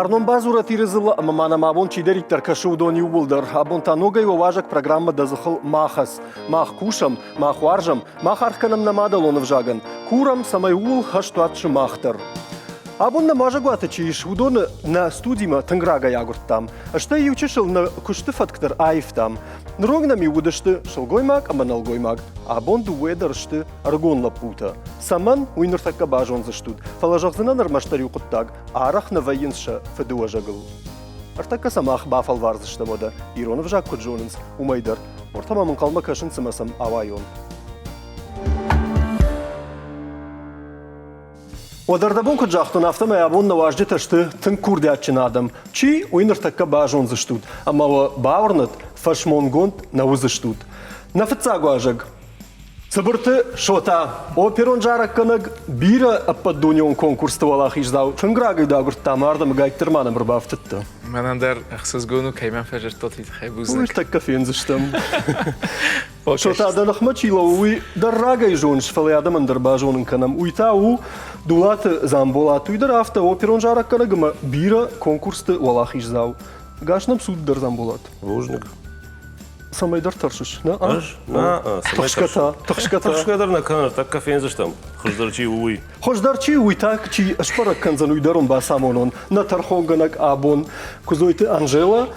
Фарнон бадзурӕт Иры дзыллӕ ӕмӕ ма нӕм абон чидӕриддӕр кӕсы, уыдон иууылдӕр. Абон та ногӕй уӕ уазӕг программӕ Дӕ дзыхыл ма хӕц. Мах кусӕм, мах уарзӕм, мах аргъ кӕнӕм нӕ мадӕлон ӕвзагӕн. Курӕм, цӕмӕй ууыл хӕст уат сымах дӕр. Абон нӕ уазӕгуаты чи ис, уыдоны нӕ студимӕ тынг рагӕй агуырдтам. Стӕй иучысыл нӕ куысты фӕтк дӕр аивтам. Ныронг нӕм-иу уыдысты сылгоймаг ӕмӕ нӕлгоймаг. Абон дыууӕ дӕр сты ӕрыгон лӕппутӕ. Цӕмӕн, уый ныртӕккӕ базондзыстут. Фӕлӕ зӕгъдзынӕн ӕрмӕстдӕр иу хъуыддаг арӕх нӕ вӕййынц сӕ фыдыуӕзӕгыл. Ӕртӕккӕ сӕ мах бафӕлвардзыстӕм уӕдӕ, ирон ӕвзаг куыд зонынц, уымӕй дӕр. Уӕртӕ мӕм ӕнхъӕлмӕ кӕсынц ӕмӕ сӕм ауайон. Уӕд ӕрдӕбон куыд загътон, афтӕмӕй абон нӕ уазджытӕ сты тынг курдиатджын адӕм. Чи, уый ныртӕккӕ базондзыстут ӕмӕ уӕ бауырнӕд, фӕсмонгонд нӕ уыдзыстут. Нӕ фыццаг уазӕг Цыбырты Шота, оперон зарӕггӕнӕг, бирӕ ӕппӕтдунеон конкурсты уӕлахиздзау, тынг рагӕй дӕ агуырдта ӕмӕ ардӕм ӕгайтдӕр ма нӕм ӕрбафтыдтӕ. Мӕнӕн дӕр ӕхсызгон у, кӕй мӕм фӕзырдтот, уый тыххӕй бузныг. Ныртӕккӕ фендзыстӕм. Шота, дӕ ныхмӕ чи лӕууы, уый дӕр рагӕй зоныс, фӕлӕ адӕмӕн дӕр базонын кӕнӕм. Уый та у Дулаты Дзамболат. Уый дӕр афтӕ оперон зарӕггӕнӕг ӕмӕ бирӕ конкурсты уӕлахиздзау. Гас нӕм суд дӕр, Дзамболат. Бузныг. Цӕмӕйдӕр тӕрсыс, нӕ? Ӕз? Нӕ, Тыхсгӕ та, тыхсгӕ та. Тыхсгӕ дӕр нӕ кӕнын, тӕккӕ фендзыстӕм, хуыздӕр чи у, уый. Хуыздӕр чи у, уый та чи сбӕрӕг кӕндзӕн, уый дӕр уын бацамонон. Нӕ тӕрхонгӕнӕг абон Куыдзойты Анжела,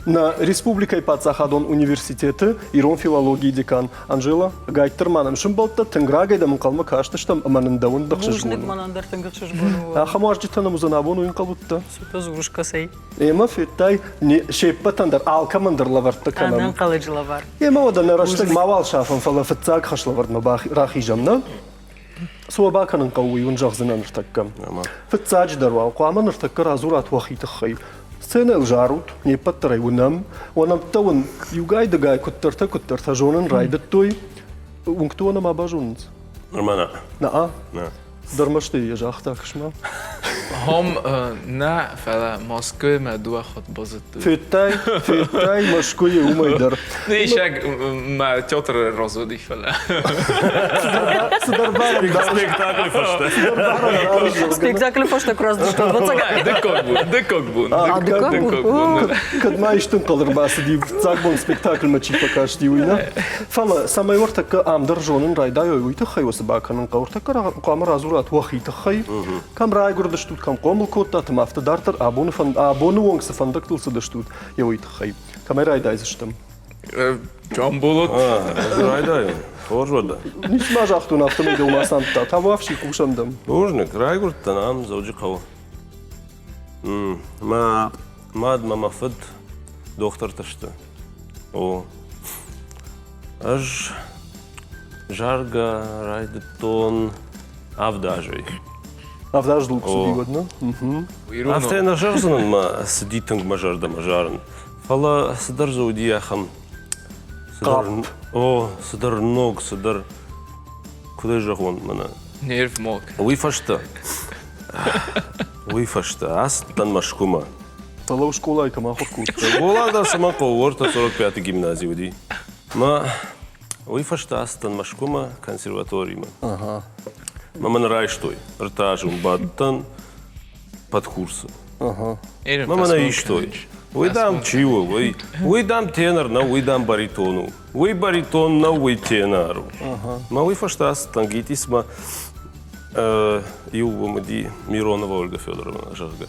нӕ республикӕйы паддзахадон университеты ирон филологийы декан. Анжела, ӕгайтдӕр ма нӕм сымбӕлдтӕ, тынг рагӕй дӕм ӕнхъӕлмӕ кастыстӕм ӕмӕ нын дӕ уынд ӕхсызгон у. Бузныг, мӕнӕн дӕр тынг ӕхсызгон у. Ахӕм уазджытӕ нӕм уыдзӕн абон, уый ӕнхъӕл уыдтӕ? Цытӕ дзурыс, кӕцӕй? Эмӕ федтай, се ппӕтӕн дӕр алкӕмӕн дӕр лӕвӕрттӕ кӕнӕм. Ӕнӕнхъӕлӕджы лӕвар. Эмӕ уӕдӕ нӕ рӕстӕг мауал сафӕм, фӕлӕ фыццаг хӕслӕвӕрдмӕ рахизӕм, нӕ? Цы уӕ бакӕнын хъӕуы, уый уын зӕгъдзынӕн ныртӕккӕ. Фыццаджыдӕр уал хъуамӕ ныртӕккӕ радзурат уӕхи тыххӕй. Сценӕйыл зарут, не ппӕт дӕр ӕй уынӕм. Уӕ нӕмттӕ уын иугай-дыгай куыддӕртӕ-куыддӕртӕ зонын райдыдтой. Уынгты уӕ нӕма базонынц? Нырма нӕ. Нӕ? Нӕ. Дӕр мӕстыйы йӕ загъта кысмӕ. Хом нӕ, фӕлӕ Мӕскуыйы мӕ дыууӕ хатт базыдтой. Федтай, федтай Мӕскуыйы уымӕй дӕр. Исӕг мӕ театр разуыди, фӕлӕ. Цыдӕр барӕн Спектаклы фӕстӕ. Спектаклы фӕстӕ куы раздӕхтон, Дыккаг бон, дыккаг бон. Дыккаг бон. Кӕд ма исты ӕнхъӕл ӕрбацыди, фыццаг бон спектакльмӕ чи фӕкасти, уый нӕ. Фӕлӕ цӕмӕй уӕртӕккӕ ам дӕр зонын райдайой, уый тыххӕй уӕ цы бакӕнын хъӕуы, ӕртӕккӕ хъуамӕ радзурат уӕхи тыххӕй, кӕм райгуырдыстут, кӕм хъомыл кодтат ӕмӕ афтӕ дарддӕр абоны, абоны онг цы фӕндӕгтыл цыдыстут, йӕ уый тыххӕй. Кӕмӕй райдайдзыстӕм? Джамболот. Райдайӕм. Хорз уӕдӕ. Ницы ма загътон, афтӕмӕй дӕумӕ ацамыдта. Табуафси, хъусӕм дӕм. Бузныг. Райгуырдтӕн ам, Дзӕуджыхъӕуы. Мӕ мад мӕ мӕ фыд дохтыртӕ сты. О, ӕз заргӕ райдыдтон авд азӕй. Авд азы дыл куы цыди, уӕд нӕ? Афтӕ нӕ зӕгъдзынӕн, мӕ цыди тынг мӕ зӕрдӕмӕ зарын. Фӕлӕ цыдӕр дзы уыди ахӕм Хъапп. О, цыдӕр ног, цыдӕр, куыд ӕй зӕгъон, мӕнӕ. Нерв мог. Уый фӕстӕ, уый фӕстӕ ацыдтӕн Мӕскуымӕ. Фӕлӕ скъолайы кӕм ахуыр кодта? Скъола дӕр цӕмӕн хъӕуы, уӕртӕ 45-ы гимнази уыди. Мӕ уый фӕстӕ ацыдтӕн Мӕскуымӕ консерваторимӕ. Мӕ мӕн райстой. Ӕртӕ азы уым бадтӕн под курсы. Мӕ мӕн истой. Уый, дам, чи у? Уый, уый, дам, тенор нӕу, уый, дам, баритон у. Уый баритон нӕу, уый тенор у. Мӕ уый фӕстӕ ацыдтӕн ГИТИС-мӕ иу уым уыди Миронова Ольга Федоровна, зӕгъгӕ.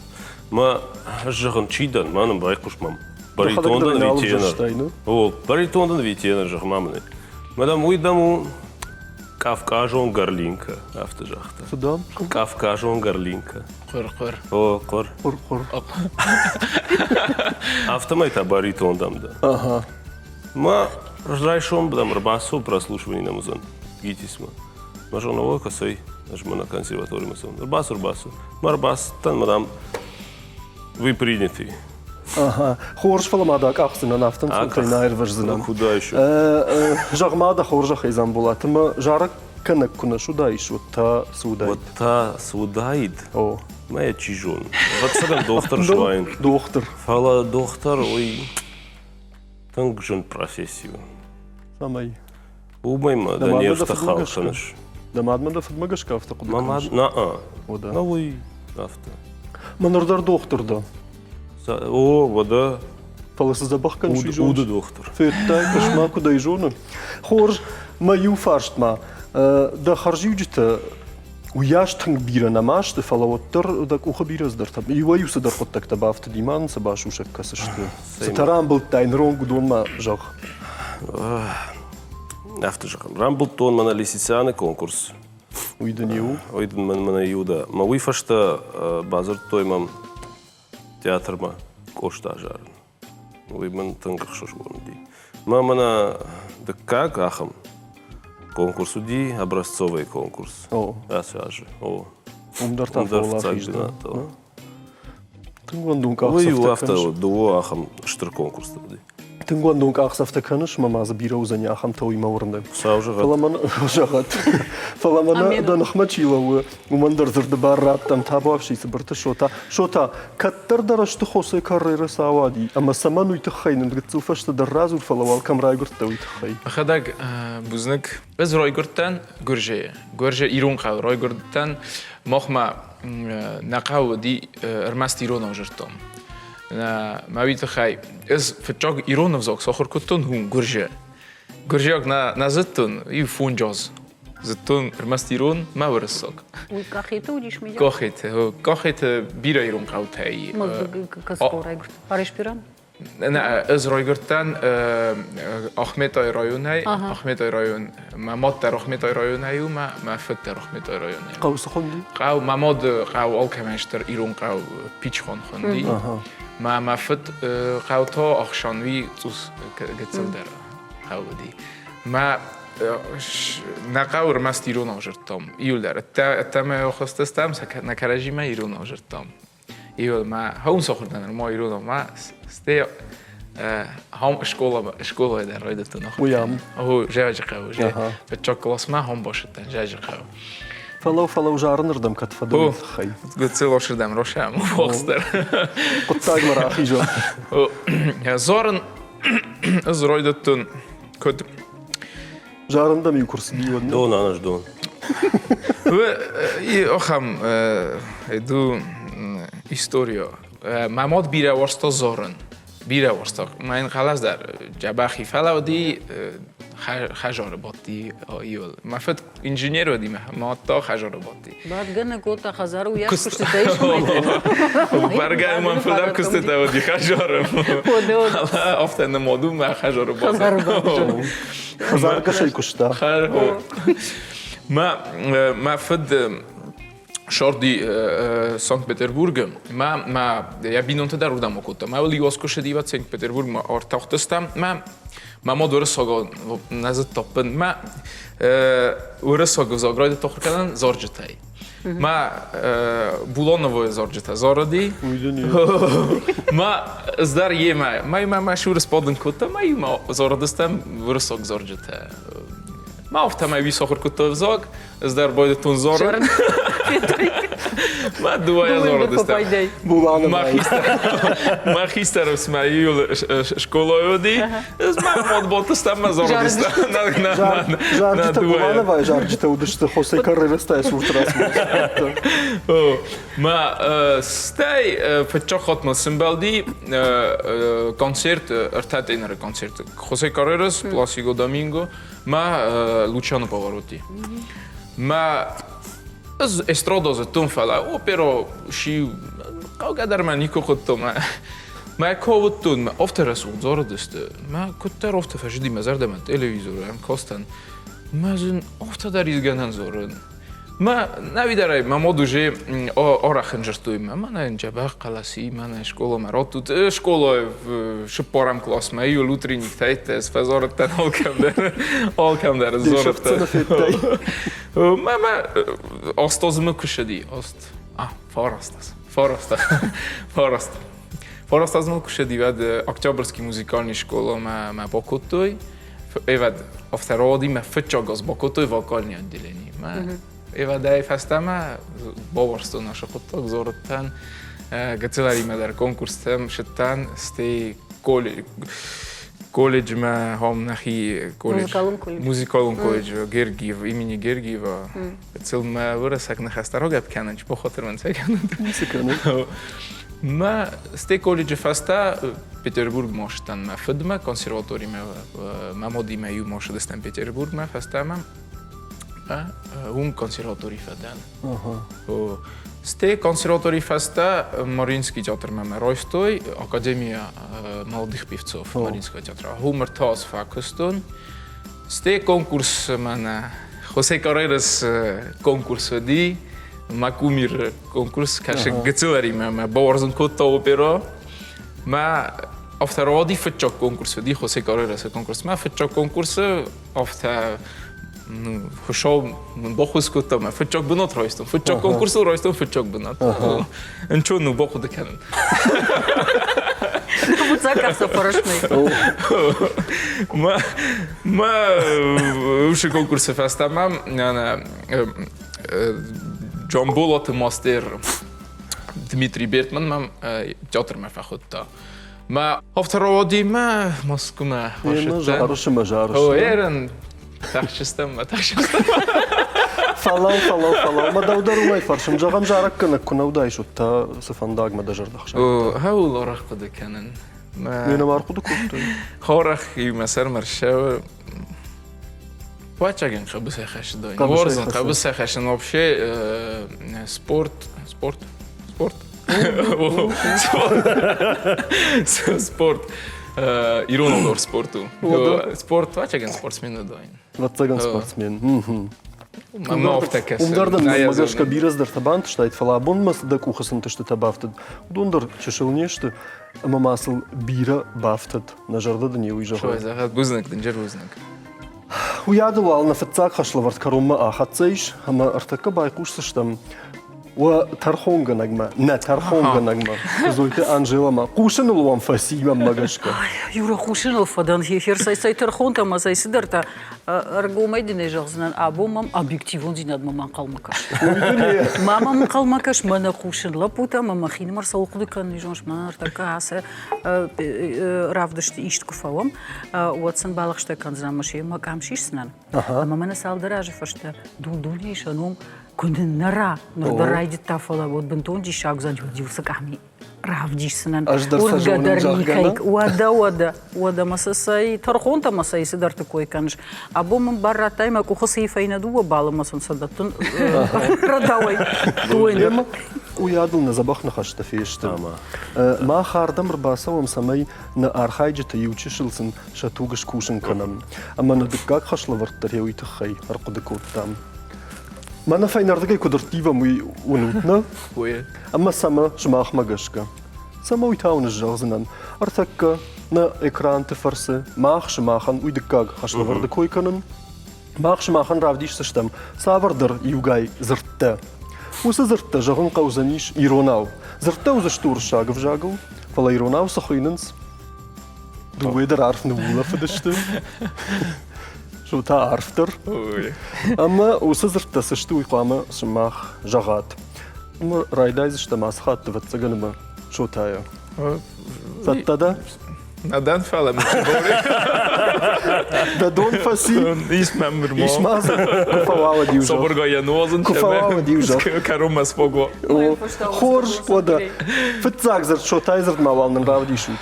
Мӕ ӕз зӕгъын, чи дӕн, ма нын байхъус мӕм. Баритон дӕн ӕви тенор? О, баритон дӕн ӕви тенор, зӕгъ ма мын. Мадам, уый дам у кавказон горлинка, афтӕ загъта. Цы дам? Кавказон горлинка. Хъуыр-хъуыр. О, хъуыр. Хъуыр-хъуыр. Афтӕмӕй та баритон дам дӕ. Ага. Ма райсом дам ӕрбацу прослушивание нӕм уыдзӕн ГИТИС-мӕ. Мӕ зоны, ой, кӕцӕй, ӕз мӕнӕ консерваторимӕ цӕуын. Ӕрбацу, ӕрбацу. Мӕ ӕрбацыдтӕн, мадам, вы приняты. Ага, хорз, фӕлӕ ма дӕ къахдзынӕн, афтӕ ӕнцонтӕй нӕ аирвӕздзынӕн. Куыд Зӕгъ ма дӕ хорзӕхӕй, Дзамболат, ӕмӕ зарӕг кӕнӕг куы нӕ суыдаис, уӕд та цы уыдаид? Уӕд та цы уыдаид? О. Мӕ йӕ чи зоны. Ӕвӕццӕгӕн, дохтыр суаин. Дохтыр. Фӕлӕ дохтыр уый тынг зын професси у. Цӕмӕй? Уымӕй ма дӕ нервтӕ хал кӕныс. Дӕ мадмӕ дӕ фыдмӕ гӕсгӕ афтӕ хъуыды кӕныс? Мӕ мад, на-а. Нӕ уый афтӕ. Мӕ ныр дӕр дохтыр дӕ. О, уӕдӕ. Фӕлӕ цы дзӕбӕх кӕныс, уый зоныс? Уды дохтыр. Федтай, кӕс-ма, куыд ӕй зоны. Хорз, мӕ иу фарст ма. Дӕ хӕрзиуджытӕ уыйас тынг бирӕ нӕма сты, фӕлӕ уӕддӕр дӕ къухы бирӕ цыдӕртӕ, иуӕй-иу цыдӕр хъуыддӕгтӕ бафтыди, ма нын цы басусӕг кӕсыс ты? Цытӕ рамбылдтай ныронг, уыдонмӕ зӕгъ. Афтӕ зӕгъӕм, рамбылдтон мӕнӕ Лисицианы конкурс. Уый дын иу? Уый дын мӕнӕ иу дӕ. Мӕ уый фӕстӕ бадзырдтой мӕм театрмӕ Къоста зарын. Уый мын тынг ӕхсызгон уыди. Мӕ мӕнӕ дыккаг ахӕм конкурс уыди, образцовый конкурс. Ацы азы. О. Уым дӕр та фӕуӕлахиз дӕ. Тынг уӕндон къахдзӕфтӕ Уый у афтӕ, дыууӕ ахӕм стыр конкурстӕ уыди. Тынг уӕндон къахдзӕфтӕ кӕныс, мӕ ма дзы бирӕ уыдзӕни ахӕмтӕ, уый мӕ уырны. Хуыцау зӕгъӕд. Фӕлӕ мӕн зӕгъӕд. Фӕлӕ мӕнӕ дӕ ныхмӕ чи лӕууы, уымӕн дӕр дзырды бар раттӕм табуафси Цыбырты Шота. Шота, кӕддӕр дӕ рӕзты Хосе Каррера цы ауади, ӕмӕ цӕмӕн уый тыххӕй нын гыццыл фӕстӕдӕр радзур, фӕлӕ уал кӕм райгуырдтӕ, уый тыххӕй. Мӕхӕдӕг бузныг. Ӕз райгуырдтӕн Гуырджейы. Гуырджы ирон хъӕуы райгуырдтӕн. Махмӕ нӕ хъӕуы уыди ӕрмӕст иронау зыдтон. Мӕ уый тыххӕй ӕз фыццаг ирон ӕвзаг сахуыр кодтон уым Гуырджы. Гуырджиаг нӕ зыдтон, иу фонджаз зыдтон ӕрмӕст ирон мӕ уырыссаг. Уый Къахеты уыдис мыййаг? Къахеты. Къахеты бирӕ ирон хъӕутӕ и. Кӕцы райгуырд? Арешпиран? Ӕз райгуырдтӕн Ахметайы районӕй. Ахметайы район. Мӕ мад дӕр Ахметайы районӕй у, мӕ фыд дӕр Ахметайы районӕй. Хъӕу цы хуынди? Хъӕу, мӕ мады хъӕу алкӕмӕй стыр ирон хъӕу Пичхон хуынди. Мӕ мӕ фыд хъӕу та Ӕхсӕнуи цъус гыццылдӕр хъӕу уыди. Мӕ нӕ хъӕу ӕрмӕст иронау зыдтам. Иуылдӕр. Ӕддӕмӕ ахызтыстӕм, нӕ кӕрӕдзимӕ иронау зыдтам. Иул ма хаум сахуырдан ма иронау ма сте хам школа школа дӕр райдыдтон ахуыр. Уый ам. О, Зӕджы хъӕуы. Фыццаг классмӕ хам башыдтӕн Зӕджы хъӕуы. Фӕлӕу, фӕлӕу, зарынырдӕм кӕд фӕдыл тыххӕй. Гыццыл ошырдӕм рошӕм, вохстер. Хъуыддагмӕ рахизон. Зарын ӕз райдыдтон куыд Зарын дӕм иу куы рцыди, уӕд. Дон аназ дон. Ахӕм иду история. Мӕ мад бирӕ уарзта зарын. Бирӕ уарзта. Мӕ хъӕлӕс дӕр дзӕбӕхи фӕлӕуди, хӕдзары бадти иуыл. Мӕ фыд инженер уыди, мӕ мад та хӕдзары бадти. Бадгӕнӕг кодта хӕдзары уыйас куыстытӕ ис. Бӕргӕ мӕм фылдӕр куыстытӕ уыди хӕдзары. Афтӕ нымад у мӕ хӕдзары бадт. Хӕдзаргӕсӕй куыста. Мӕ, мӕ фыд сорди Санкт-Петербургы. Мӕ, мӕ йӕ бинонты дӕр уырдӕм акодта. Мӕ уыл иу куы сыди Санкт-Петербургмӕ ӕртахтыстӕм. Мӕ мӕ мад уырыссагау нӕ зыдта ӕппын. Мӕ уырыссаг ӕвзаг райдыдта ахуыр кӕнын зарджытӕй. Мӕ Булоновойы зарджытӕ зарыди. Мӕ ӕз дӕр йемӕ. Мӕ мӕ мӕ шур сбадын кодта, мӕ иумӕ зарыдыстӕм уырыссаг зарджытӕ. Мӕ афтӕмӕй уый сахуыр кодта ӕвзаг, ӕз дӕр байдыдтон зарын. Мӕ дыууӕйӕ зарыдыстӕм. Мӕ хистӕр ӕфсымӕр июл скъолайы уыди, ӕз мӕ мад бадтыстӕм мӕ зарыдыстӕм. Зарджытӕ Булановайы зарджытӕ уыдысты Хосе Карререстайы цурты рацыдысты. Мӕ стӕй фыццаг хатт мыл сымбӕлди концерт, ӕртӕ теноры концерт. Хосе Карререс, Пласиго Доминго, мӕ Лучано Паваротти. Мӕ ӕз эстрада зыдтон, фӕлӕ опера ши хъӕугӕ дӕр мӕ никуы хуыдтон. Мӕ куы уыдтон, мӕ афтӕ рӕсугъд зарыдысты. Мӕ куыддӕр афтӕ фӕзыди мӕ зӕрдӕмӕ телевизоры ӕм кастӕн. Мӕ зын афтӕ дӕр изгӕнӕн зарын. Мӕ нӕвидӕрӕй мӕ мод уже арӕх ӕнзӕрстой мӕ мӕнӕ дзӕбӕх хъӕлӕси, мӕнӕ скъоламӕ раттут. Скъолайы цыппӕрӕм классмӕ иу утренниктӕ ӕз фӕзарыдтӕн алкӕмдӕр. Алкӕмдӕр зарыдтӕн. Мӕ мӕ астазымы куы ссыди, аст, а, фарастаз, фарастаз, фараст. Фарастазмы куы ссыди, уӕд Октябрьский музыкальный школамӕ мӕ бакодтой. Эвӕд афтӕ рауади, мӕ фыццаг аз бакодтой вокальный отделение. Мӕ эвӕдӕй фӕстӕмӕ бауарзтон ашы хъуыддаг, зарыдтӕн. Гыццыларимӕ дӕр конкурстӕм сыдтӕн, стӕй колледжмӕ хом нӕхи колледж. Музыкалон колледж. Музыкалон колледж Гергиев, имени Гергиева. Гыццыл мӕ уырыссаг ныхӕстӕ рогӕп кӕнын, бохатыр мын цӕ кӕнын. Ницы кӕнын. Мӕ стӕй колледжы фӕстӕ Петербургмӕ ссыдтӕн мӕ фыдмӕ, консерваторимӕ, мӕ модимӕ иумӕ ссыдыстӕм Петербургмӕ фӕстӕмӕ. Уым консерватори фӕдӕн. Стӕй консерваторийы фӕстӕ Мариинский театрмӕ мӕ райстой, Академия молодых певцов Мариинского театра. Уым ӕртӕ аз фӕкуыстон. Стӕй конкурс мӕнӕ Хосе Каррерас конкурс уыди, мӕ кумир конкурс кӕсы гыццылӕримӕ мӕ бауарзын кодта опера. Мӕ афтӕ рауади фыццаг конкурс уыди Хосе Каррерасы конкурс. Мӕ фыццаг конкурсы афтӕ Хуыцау мын баххуыс кодта мӕ фыццаг бынат райстон. Фыццаг конкурсыл райстон фыццаг бынат. Нчо ну бахъуыды кӕнын. Фыццаг ӕхца фӕрӕстмӕ. Мӕ мӕ уыцы конкурсы фӕстӕ мӕм Джамболаты мастер Дмитрий Бертман мӕм театрмӕ фӕхуыдта. Мӕ автораводимӕ Москвамӕ Зарысы зарыс. О, ерын тӕхджыстӕм, тӕхджыстӕм. Фӕлӕу, фӕлӕу, фӕлӕу. Мӕ дӕу дӕр уымӕй фӕрсын. Зӕгъӕм, зарӕггӕнӕг куы нӕ уыдаис, уӕд та цы фӕндагмӕ дӕ зӕрдӕ хсайдта? Хӕуыл арӕх хъуыды кӕнын. Не нӕмар хъуыды кодтой. Хорах мӕ сӕрмӕ рсӕуы. Плачаген хъӕбысӕй хӕссы Уарзын хъӕбысӕй хӕссын вообще спорт, спорт, спорт. Спорт. Ирон олор спорт у. Спорт, ӕвӕццӕгӕн спортсмен уыдаин. Ӕвӕццӕгӕн спортсмен. Мӕ афтӕ кӕсы. Уым дӕр дын мӕнмӕ гӕсгӕ бирӕ цыдӕртӕ бантыстаид, фӕлӕ абонмӕ цы дӕ къухы цы нтыстытӕ бафтыд, уыдон дӕр чысыл не сты, ӕмӕ ма сыл бирӕ бафтыд. Нӕ зӕрдӕ дын уый зӕгъы. Зӕгъӕд, бузныг, дынджыр бузныг. Уыйадыл уал нӕ фыццаг хӕслӕвӕрд кӕронмӕ ахӕццӕ ис, ӕмӕ ӕртӕккӕ байхъусдзыстӕм уӕ тӕрхонгӕнӕгмӕ, нӕ тӕрхонгӕнӕгмӕ, Зойты Анжеламӕ. Хъусыныл уӕм фӕци мӕнмӕ гӕсгӕ. Юра, хъусыныл фӕдӕн, херсӕй цӕй тӕрхонтӕ ӕмӕ цӕй цыдӕртӕ. Ӕргомӕй дын ӕй зӕгъдзынӕн, абон мӕм объективондзинадмӕ ма ӕнхъӕлмӕ кӕс. Ма мӕм ӕнхъӕлмӕ кӕс, мӕнӕ хъусын лӕппутӕ ӕмӕ мӕхинымӕр цӕуыл хъуыды кӕнын, зоныс, мӕнӕ ӕртӕккӕ ацы равдысты ист куы фӕуӕм, уӕд сын балӕгъстӕ кӕндзынӕн ӕмӕ семӕ къам сисдзынӕн. Ӕмӕ мӕнӕ цалдӕр азы фӕстӕ дун-дунейы сӕ ном куы ныннӕра, ныр дӕр райдыдта, фӕлӕ уӕд бынтон диссаг уыдзӕн, уӕд-иу цы къам равдисдзынӕн. Уыргӕ дӕр никӕй. Уӕдӕ, уӕдӕ, уӕдӕ мӕ сӕ цӕй тӕрхонтӕ мӕ цӕй цыдӕрты кой кӕныс. Абон мын бар радтай мӕ къухы цы фӕйнӕ дыууӕ балы мӕ сын сӕ дӕттын рӕдауӕй. Уыйадыл нӕ дзӕбӕх ныхӕстӕ фесты. Мах ардӕм ӕрбацӕуӕм, цӕмӕй нӕ архайджыты иучысыл сын сӕ туг скусын кӕнӕм. Ӕмӕ нӕ дыккаг хӕслӕвӕрд дӕр уый тыххӕй ӕрхъуыды кодтам. Мӕнӕ фӕйнӕрдыгӕй куыд ӕрттивӕм, уый уынут, нӕ? Ӕмӕ цӕмӕ, сымахмӕ гӕсгӕ? Цӕмӕ уый та уын зӕгъдзынӕн. Ӕртӕккӕ нӕ экранты фӕрцы мах сымахӕн уый дыккаг хӕслӕвӕрды кой кӕнын. Мах сымахӕн равдисдзыстӕм цавӕрдӕр иугай дзырдтӕ. Уыцы дзырдтӕ зӕгъын хъӕудзӕнис иронау. Дзырдтӕ уыдзысты уырыссаг ӕвзагыл, фӕлӕ иронау цы хуыйнынц, Дыууӕ дӕр арф ныуулӕфыдысты. Что та арфдӕр. Ӕмӕ уыцы дзырдтӕ цы сты, уый хъуамӕ сымах зӕгъат. Ӕмӕ райдайдзыстӕм ацы хатт, ӕвӕццӕгӕн, ӕмӕ Шотайӕ. Цӕттӕ дӕ? Нӕ дӕн, фӕлӕ мын Дӕ дон фӕци? Ис мӕм нырма. Ис ма дзы? Куы фӕуа, иу зӕгъ. Соборгай йӕ нуазын. Куы фӕуа, иу зӕгъ. Кӕронмӕ смогла. Хорз, уӕдӕ. Фыццаг дзырд Шотайы дзырдмӕ уал нын равдисут.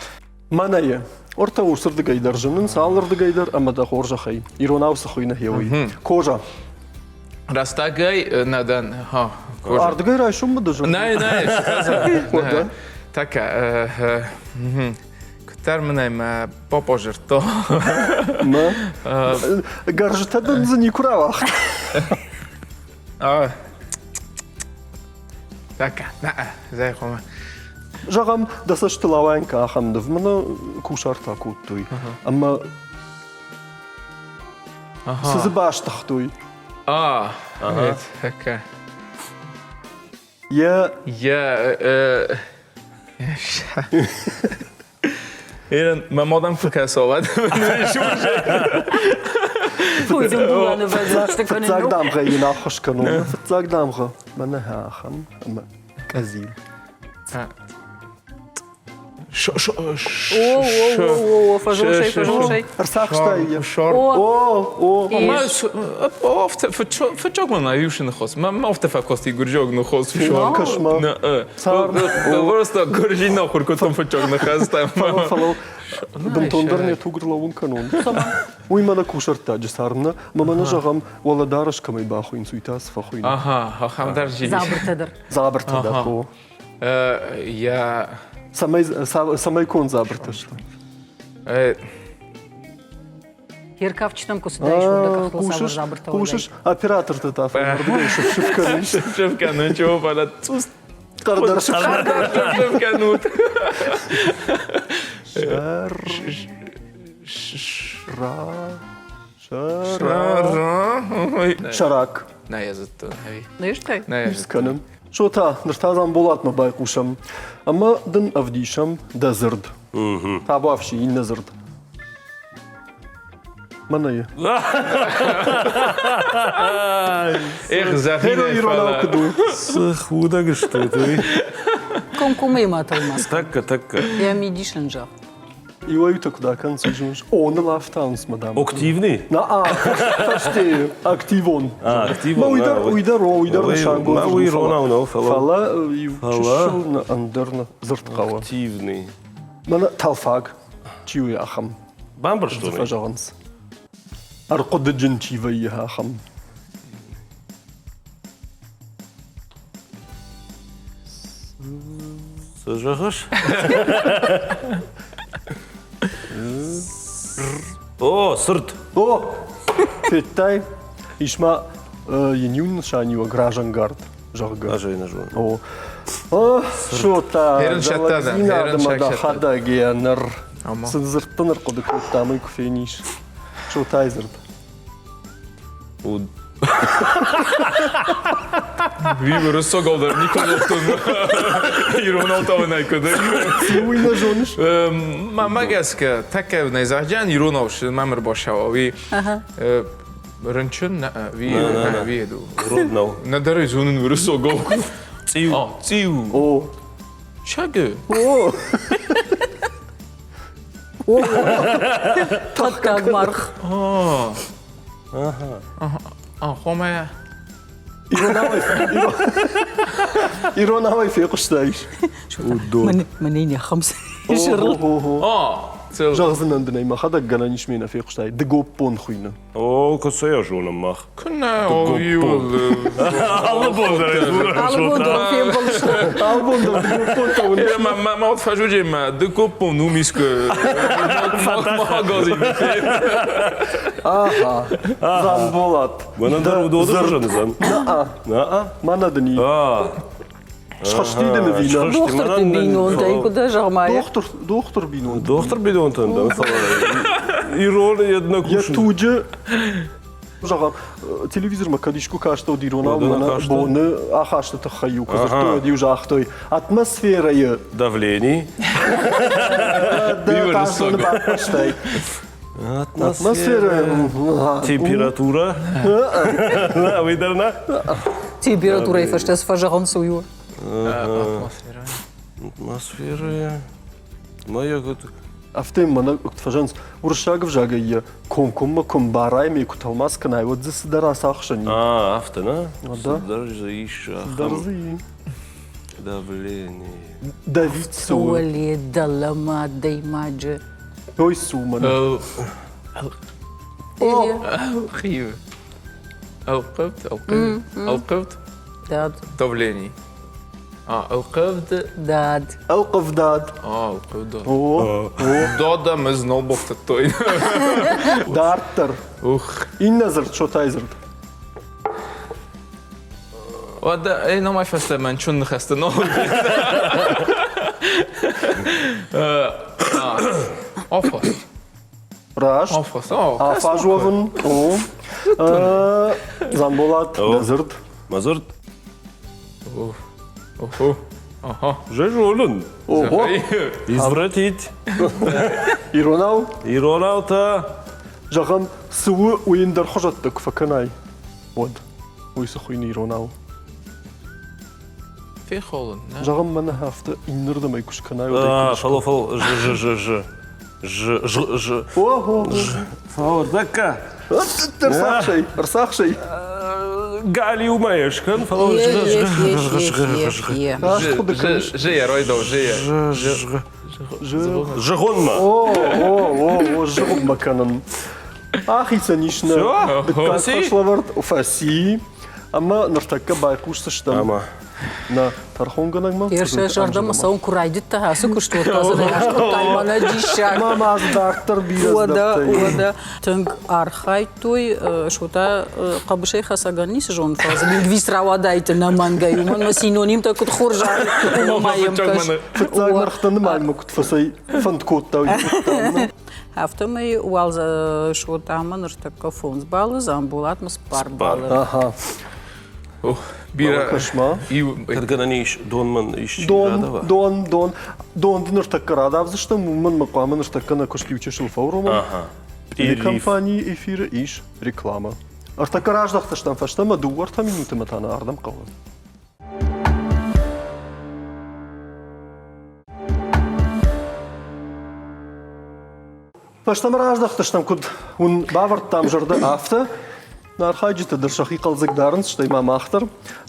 Мӕнӕ ӕртӕ урсырдыгӕй дӕр зынынц, алырдыгӕй дӕр ӕмӕ дӕ хорзӕхӕй. Иронау цы хуыйны гъеуый? Кожа. Рӕстӕгӕй нӕ дӕн. Кожа. Ардыгӕй райсоммӕ дӕ зӕрдӕ? Нӕ, нӕ, Така, куыддӕр мын ӕй мӕ папа зырдта. Мӕ? Гӕрзтӕ дын дзы никуы рауагъта? Така, нӕ, зӕй хъуамӕ. Зӕгъӕм, дӕ цӕстыл ауайын кӕ ахӕм ныв, мӕнӕ кусарт акодтой, ӕмӕ цы дзы бастыгътой? А, така. Йӕ Йӕ Эрен, мӕ мадам фӕкӕсалад. Фыццаг дамгъӕ йын ӕххуыс кӕнон. Фыццаг дамгъӕ мӕнӕ ахӕм ӕмӕ къӕдзил. О, о, о, о, фӕзонсӕй, фӕзонсӕй. Ӕрцахстай йӕ. О, о. Фыццаг мӕ иу ныхос. Мӕ афтӕ фӕкости гуырдзиаг ныхос. Кӕс-ма. Просто гуырдзи нахуыр кодтон фыццаг ныхӕстӕ. Фӕлӕ бынтондӕр не туг рлӕууын кӕнон. Уый мӕнӕ кусӕрттаджы царм нӕ, мӕ мӕнӕ зӕгъӕм, уӕлӕдарӕс кӕмӕй бахуыйынц, уый та цы фӕхуыйны? Ага, ахӕм дӕр Дзабыртӕ дӕр. Дзабыртӕ дӕр, о. Я Цӕмӕй, цӕмӕй конд дзабыртӕ сты? Еркавчытӕм куы цыдаис, уӕд дӕ къӕхтыл цавӕр дзабыртӕ Хъусыс, оператортӕ та фӕйнӕрдыгӕй сыф-сыф кӕнынц. Сыф-сыф кӕнын, чего, фӕлӕ цъус Хъӕрдӕр сыф-сыф кӕнут. Шар... Ра... Шара... Шарак. Нӕ йӕ зыдтон, ӕви? Не стай? Нӕ йӕ зыдтон. Скӕнын. Шота, ныр та Дзамболатмӕ байхъусӕм ӕмӕ дын ӕвдисӕм дӕ дзырд. Табуафси, иннӕ дзырд. Мӕнӕ Эх, зӕгъинӕй иронау куыд у? Цы худӕг стут, уый. Комкоммӕ ма тӕлмац. Тӕккӕ, тӕккӕ. Йӕ мидис ын зӕгъ. Иуӕй-иутӕ куыд акӕнынц, уый зоныс? О, ӕфтауынц, мадам. Активный? На, фӕстейы, активон. Активон. Уый дӕр, уый дӕр, уый дӕр нысангонд. Уый иронау нӕу, фӕлӕ. Фӕлӕ иу чысыл ӕндӕр дзырд хъӕуы. Активный. Мӕнӕ тӕлфаг, чи у ахӕм? Бамбӕрстон. Фӕзӕгъынц. Ӕрхъуыдыджын чи вӕййы ахӕм. Цы зӕгъыс? О, сырд! О, федтай? Ис ма йын иу нысаниуӕг разӕнгард, зӕгъгӕ. Ӕз ӕй нӕ зонын. О, Шота, дӕлӕгдзинады дӕхӕдӕг йӕ ныр цы дзырдты ныр хъуыды кодтам, уый куы фенис. Шотайы дзырд. Ви уруссагау дӕр никуы дзырдтон. Иронау та нӕ куыд. Уый нӕ зоныс? Мӕ гӕсгӕ, тӕккӕ нӕ зӕгъджан иронау мӕм ӕрбашауа. Уый рынчын нӕ, ви ви еду. Урод нӕу. Нӕдӕр ӕй зонын уруссагау. Цъиу. Цъиу. О. Чагы. О. Хъӕддаг маргъ. Хомӕ. Иронауӕй фехъуыстаис. Мӕнӕ не хӕмц. Зӕгъдзынӕн дын ӕй, мӕхӕдӕг гӕнӕн ис ме нӕ фехъуыстай. Дыгоппон хуыйны. О, куы йӕ зонӕм мах. Куынӕ, о, иуыл. Алы бон дӕр Алы бон дӕр фембӕлдысты. Алы бон дӕр дыгоппонтӕ уыныс. Мӕ ма фӕзуджи мӕ дыгоппон у мискы. Магазин. Аха, Дзамболат. Мӕнӕн дӕр уыдоны хуызӕн уыдзӕн. На-а. На-а? Мӕнӕ дын и. Схӕсти дын ӕви нӕ? Дохтырты бинонтӕй куыд зӕгъ-ма. Дохтыр, дохтыр бинонтӕ. Дохтыр бинонтӕн дӕн, фӕлӕ ирон йед нӕ Йӕ туджы зӕгъӕм, телевизормӕ кӕд искуы кастӕуыд иронау мӕнӕ боны ахасты тыххӕй-иу куы дзырдтой, уӕд-иу загътой, атмосферӕйы давление. Дӕ хъазоны баппӕрстай. Атмосфера. Температура. Уый дӕр нӕ? Температурӕйы фӕстӕ цы фӕзӕгъынц, уый у. Атмосфера. Атмосфера. Моя Афтӕ мӕнӕ куыд фӕзӕгъынц, уырыссаг ӕвзагӕй йӕ комкоммӕ куы ӕмбарай ӕмӕ куы тӕлмац кӕнай, уӕд дзы цыдӕр ацахсӕн и. А, афтӕ нӕ? Цыдӕр дзы ис. Цыдӕр дзы и. Давление. Давид цы у? Уӕле дӕлӕмӕ адӕймаджы. Той цы у мӕнӕ? Ӕлхъив. Ӕлхъывд, ӕлхъивд, ӕлхъывд. Дад. Давление. А, ӕлхъывд. Дад. Ӕлхъывдад. А, ӕлхъывдад. О, о. Дада мӕ знал бафтыдтой. Дарддӕр. Ух. Иннӕ дзырд, шотай дзырд. Уӕдӕ ӕй номӕй фӕстӕмӕ нчун ныхӕсты ног. Афаст. Раст. Афаст. Афаз уӕвын. О. Дзамболат, дӕ дзырд. Мӕ дзырд. Охо. Ага. Жежолын. Ого. Извратить. Иронау? Иронау та. Зӕгъӕм, цы у, уый ӕндӕр хуызӕттӕ куы фӕкӕнай, уӕд. Уый цы хуыйны иронау? Фехалын, нӕ? Зӕгъӕм, мӕнӕ афтӕ иннӕрдӕм ӕй куы скӕнай, уӕд ӕй А, куыд фӕлӕ, фӕлӕ, ж, ж, ж, ж. Ж, ж, ж. Ого! Ж. Фӕлӕ, Ӕрцахсай, ӕрцахсай. Галиумӕ йӕ скӕн, фӕлӕ Раст хъуыды кӕныс. Ж, я райдау, Ж. Зыгъуынмӕ. О, о, о, о, зыгъуынмӕ кӕнын. Ахицӕн ис нӕ дыккаг хӕслӕвӕрд фӕци. Ӕмӕ ныртӕккӕ байхъусдзыстӕм Ӕмӕ нӕ тӕрхонгӕнӕгмӕ. Сӕ зӕрдӕмӕ цӕуын куы райдыдта ацы куыст, уӕд та дзы раскъуыдтай мӕнӕ диссаг. Ма ма дзы дарддӕр бирӕ Уӕдӕ, уӕдӕ тынг архайдтой, Шота хъӕбысӕй хӕцӕгӕн ницы зоны, фӕлӕ дзы лингвист рауадаид ӕнӕмӕнгӕй, уымӕн мӕ синонимтӕ куыд хорз уымӕ ма йӕм кӕс. Фыццаг мӕргътӕ нымайынмӕ куыд фӕцӕй фӕнд кодта, уый кодта. Афтӕмӕй уал Шотамӕ ныртӕккӕ фондз баллы, Дзамболатмӕ цыппар баллы. Аха. Бирӕ кӕс-ма. Кӕд гӕнӕн ис, дон мын исчи Дон, радава? дон, дон. Дон дын ныртӕккӕ радавдзыстӕм, уымӕн мӕ хъуамӕ ныртӕккӕ нӕ куыст иу чысыл фӕуромӕм. Аха. Телекомпанийы эфиры ис реклама. Ӕртӕккӕ раздӕхдзыстӕм фӕстӕмӕ, дыууӕ-ӕртӕ минутымӕ та нӕ ардӕм хъӕуы. Фӕстӕмӕ раздӕхтыстӕм, куыд уын бавӕрдтам зӕрдӕ, афтӕ. Нӕ архайджытӕ дӕр сӕхи хъӕлдзӕг дарынц, стӕй ма мах дӕр.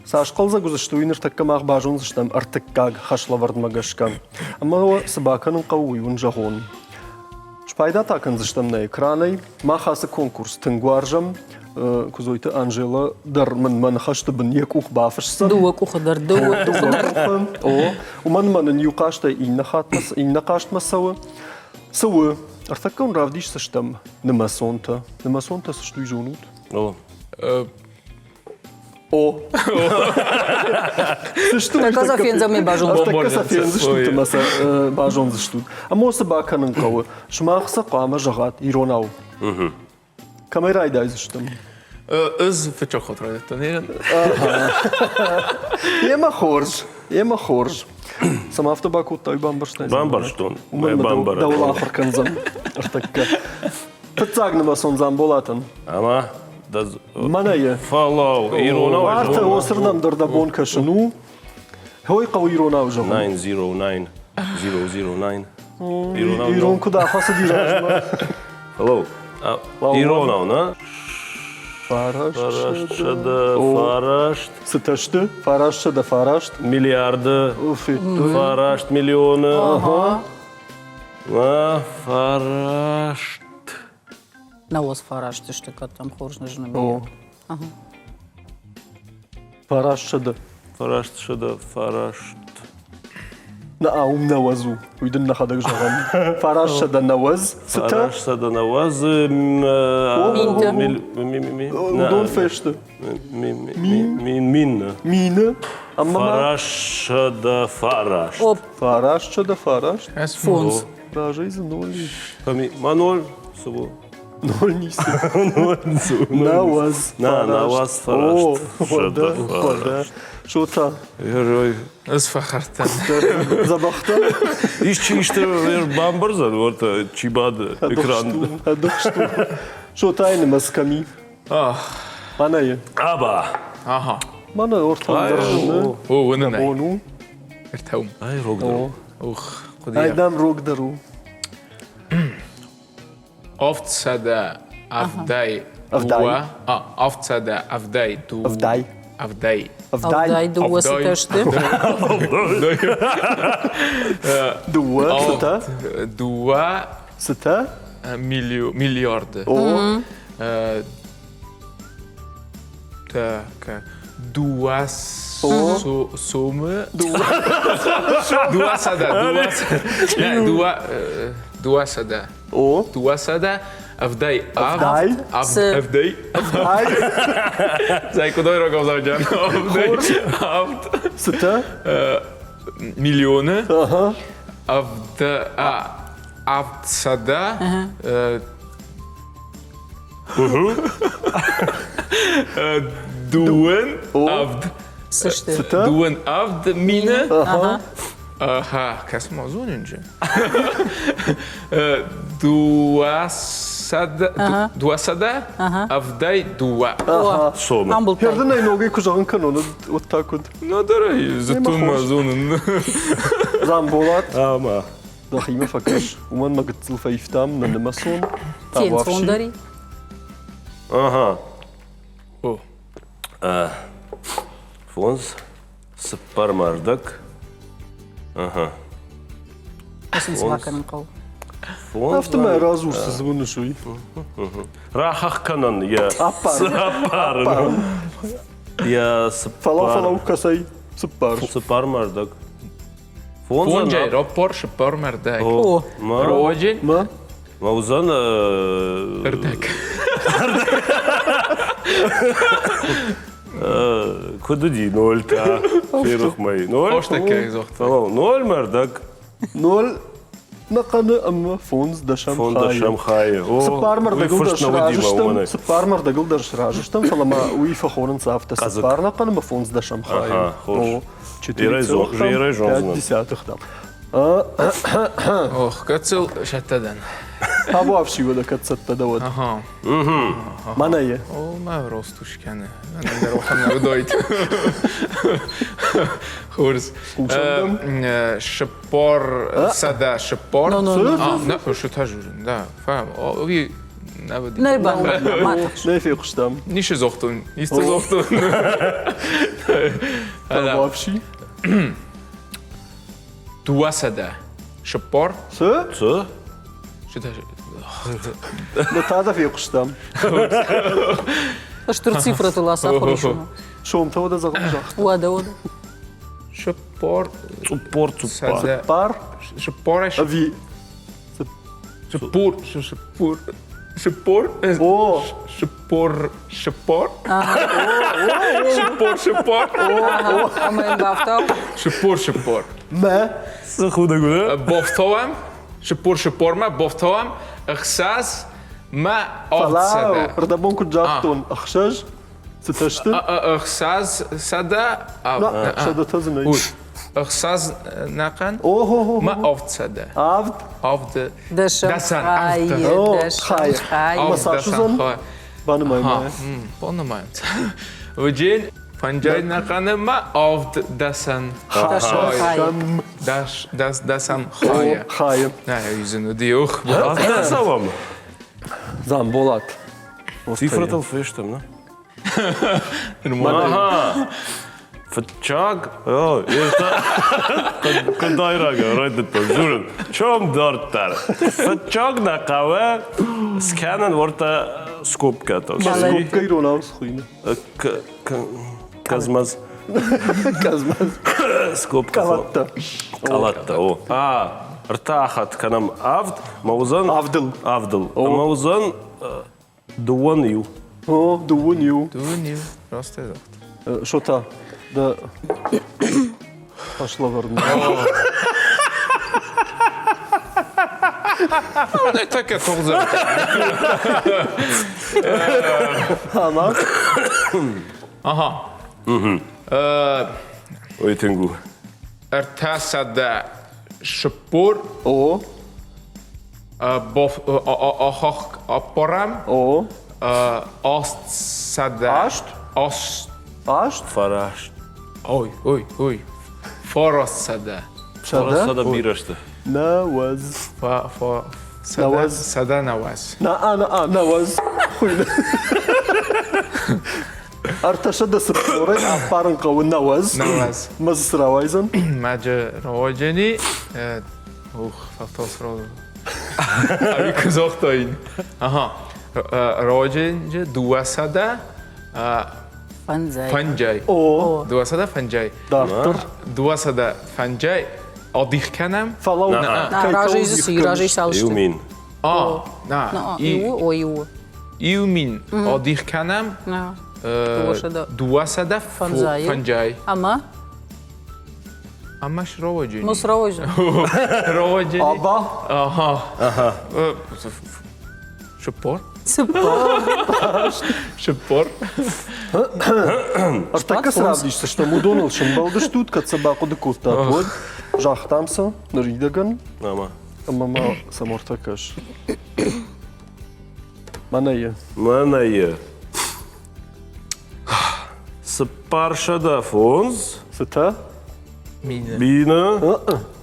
Цас хъӕлдзӕг уыдзысты, уый ныртӕккӕ мах базондзыстӕм ӕртыккаг хӕслӕвӕрдмӕ гӕсгӕ. Ӕмӕ уӕ цы бакӕнын хъӕуы, уый уын зӕгъон. Спайда та кӕндзыстӕм нӕ экранӕй. Мах ацы конкурс тынг уарзӕм. Куыдзойты Анжела дӕр мын мӕ ныхӕсты бын йӕ къух бафысдзӕн. Дыууӕ къухы дӕр, дыууӕ къухы дӕр. О, уымӕн мӕ нын иу хъазтӕй иннӕ хатмӕ, иннӕ хъазтмӕ цӕуы. Цы у? Ӕртӕккӕ уын равдисдзыстӕм нымӕцонтӕ. Нымӕцонтӕ цы сты, уый зонут? О. О. Цы сты, Ӕртӕккӕ сӕ фендзӕн, ме базондзыстут. Ӕртӕккӕ сӕ фендзыстут ӕмӕ сӕ базондзыстут. Ӕмӕ цы бакӕнын хъӕуы? Сымах сӕ хъуамӕ зӕгъат иронау. Кӕмӕй райдайдзыстӕм? Ӕз фыццаг хатт райдыдтон. Емӕ хорз, емӕ хорз. Цӕмӕ афтӕ бакодта, уый бамбӕрстай? Бамбӕрстон. Уымӕн дӕуыл ахуыр кӕндзӕн ӕртӕккӕ. Фыццаг нымӕцон Дзамболатӕн. Ӕмӕ Мӕнӕ йӕ. Фӕлӕу, иронау. Артӕ осырдӕм дӕр дӕ бон кӕсын у. Хой хъӕуы иронау зӕгъын. 909 009. Ирон куыд ахӕцыди размӕ. Фӕлӕу, иронау, нӕ? Фараст, Фараст, сӕдӕ, фараст. Цытӕ сты? Фараст, сӕдӕ, фараст. Миллиарды, фараст миллионы. Ага. Фараст. Науӕдз фараст сты, кӕд дӕм хорз нӕ зыны. Фараст сӕдӕ. Фараст сӕдӕ, фараст. На аум нӕуӕдз у, уый дын нӕхӕдӕг зӕгъӕм. Фараст сӕдӕ нӕуӕдз. Цытӕ? Фараст сӕдӕ нӕуӕдз. Минтӕ. Уыдон фесты. Мин. Мин. Мины. Ӕмӕ Фараст сӕдӕ фараст. Оп. Фараст сӕдӕ фараст. Фондз. Разӕй дзы ноль ис. Ма ноль цы у? Ноль ницы. Науӕдз. На, науӕдз фараст. Уӕдӕ, уӕдӕ. Шота. Ӕз фӕхӕрдтӕн. Дзӕбӕхтӕ? Исчи исты бамбӕрзӕн, уӕртӕ чи бады экран. Ӕдыхст у. Шотайы нымӕц кӕм и? Мӕнӕ Аба. Ага. Мӕнӕ ортӕм дӕр зыны. О, уынын ӕй. Бон у. Ӕртӕум. Ай рогдӕр у. Ух, хъуыдыйаг. Ай дам рогдӕр у. Авдсӕдӕ авдай дыууӕ. Авдсӕдӕ авдай дыууӕ. Авдай. Авдай. Авдай дыууӕ цытӕ сты? Дыууӕ цытӕ? Дыууӕ. Цытӕ? Миллиарды. Так. Дыууӕ сомы. Дыууӕ сӕдӕ. Дыууӕ. Дыууӕ сӕдӕ. О. Дыууӕ сӕдӕ ӕвдай Ӕвдай? Ӕвдай. Ӕвдай. Зай, куыд рагавзарджан? Ӕвдай. Авд. Цытӕ? Миллионы. Авд. Авд сӕдӕ. Дыууын авд. Цы сты? Дыууын авд мины. Аха, кӕс ма зонинджы. Дыууӕ Дыууӕсӕдӕ ӕвдай дыууӕ. Сомы. Амбылдтай. Хӕрдынӕй ногӕй куы зӕгъын кӕнон, уӕд та куыд? Нодӕр ӕй зыдтон мӕ зонын. Дзамболат, Ӕмӕ дӕхимӕ фӕкӕс, уымӕн мӕ гыццыл фӕивтам нӕ нымӕцон. Фенцондӕр и. Ага. О. Фондз, цыппар мӕрдӕг. Ага. Сын цы бакӕнын хъӕуы? Афтӕмӕй радзур, цы дзы уыныс, уый. Рахах кӕнӕн йӕ Аппарын. Йӕ цыппар. Фӕлӕ фӕлӕу кӕцӕй? Цыппар. Цыппар мӕрдӕг. Фонджай раппар цыппар мӕрдӕг. О. Роджин. Ма? Ма уыдзӕн Ӕрдӕг. Куыд уыди ноль та? Ферох мӕй. Ноль? Оштаккӕй загъта. Фӕлӕу, ноль мӕрдӕг. Ноль нӕхъӕны ӕмӕ фондз дӕсӕм хайы. Фондзӕсӕм хайы. Цыппар мӕрдӕгыл дӕр сразы стӕм, цыппар мӕрдӕгыл дӕр сразы стӕм, фӕлӕ ма уый фӕхонынц афтӕ цыппар нӕхъӕн ӕмӕ фондз дӕсӕм хайы. Хорз. Четыре целых пять десятых там. Ох, гыццыл сӕттӕ дӕн. Табуафси уӕдӕ кӕд цӕттӕ дӕ уӕд. Ага. Мӕнӕ е. О, мӕ рост уш кӕны. Мӕнӕн рохӕн нӕ уыдаид. Хорз. Шыппор, сӕдӕ шыппор. Нӕ, шута журын, да. Фӕм, уый Нӕ бамбӕрстам. Нӕ фехъуыстам. Ницы зохтон, ницы зохтон. Табуафси. Дыууӕсӕдӕ шыппор. Цы? Цы? Нӕ та дӕ фехъуыстам. Стыр цифрӕтыл ацахуыр ис. Сомтӕ уӕдӕ зӕгъын загъта. Уӕдӕ, уӕдӕ. Шыппор. Цъуппор, цуппар. Цыппар? Шыппорӕй Ӕви Шыппур, шыппур, шыппор. О! Шыппор, шыппор. Шыппор, шыппор. Ӕмӕ йын бафтау. Шыппор, шыппор. Мӕ? Цы худӕг у, Бофтауӕм, шыппор, шыппормӕ, бофтауӕм, ӕхсӕз мӕ Фӕлӕ, рдӕбон куыд загътон, ӕхсӕз Цытӕ сты? Ӕхсӕз сӕдӕ. Сӕдӕтӕ дзы нӕй. Ӕхсӕз нӕхъӕн. Охо-хо. Ма авд сӕдӕ. Авд. Авд. Дӕсӕм хайы. Хайы. Хайы. Ма цас уыдзӕн? Банымай ма. Банымайӕм. Уыджен фӕнджай нӕхъӕны ма авд дӕсӕн. Хайы. Дӕсӕн хайы. Хайы. Нӕ, уыдзӕн уыди ох. Дӕсӕм. Дзамболат. Цифрӕтыл фестӕм, нӕ? Ага. Фыццаг, куыдайраг райдыдтон дзурын. Чем дарддӕр? Фыццаг нӕ хъӕуы скӕнын уӕртӕ скобкӕтӕ. Скобкӕ иронау схуыйны. Казмаз. Казмаз. Скобкӕ. Къалаттӕ. Къалаттӕ, о. А, ӕртӕ хатт кӕнӕм авд, мӕ уыдзӕн... Авдыл. Авдыл. Ӕмӕ уыдзӕн Дыууӕн иу. О, дыууын иу. Дыууын иу, раст загъта. Шота, дӕ хӕслӕвӕрд. Не таке тогзер. Ама? Ага. Ой, тынг у. Ӕртӕсӕдӕ шыппор. О. Аппарӕм. О. Аст сӕдӕ. Аст? Аст. Аст? Фараст. Ой, ой, ой. Фараст сӕдӕ. Сӕдӕ? Сӕдӕ бирӕ сты. Нӕуӕдз. Фа, фа, сӕдӕ. Нӕуӕдз. Сӕдӕ нӕуӕдз. На, на, нӕуӕдз. Хуыйны. Ӕртӕсӕдӕ цыппорӕй ӕппарын хъӕуы нӕуӕдз. Нӕуӕдз. Мӕ дзы цы рауайдзӕн? Мӕджы рауайдзӕни. Ух, фӕфтау сразу. Ӕви куы загътаин. Ага. Рауайдзӕни дыууӕсӕдӕ Фӕндзай. Фӕнджай. О. Дыууӕсӕдӕ фӕнджай. Дарддӕр. Дыууӕсӕдӕ фӕнджай адих кӕнӕм. Фӕлӕуу. Разӕй дзы цы разӕй цал сты? Иу мин. А, на. Иу, о, иу. Иу мин адих кӕнӕм. Дыууӕсӕдӕ фӕнджай. Ӕмӕ? Ӕмӕ срауаджы. Ну, срауаджы. Рауаджы. Аба. Ага. Шыппор. Цыппор. Шыппор. Ӕртӕккӕ цы равдисдзыстӕм, уыдоныл сӕмбӕлдыстут, кӕд сӕ бахъуыды кодтат, уӕд загътам сӕ ныридӕгӕн. Ӕмӕ. Ӕмӕ ма сӕм ӕртӕ кӕс. Мӕнӕ Мӕнӕ 405. Цытӕ? Мины. Мины.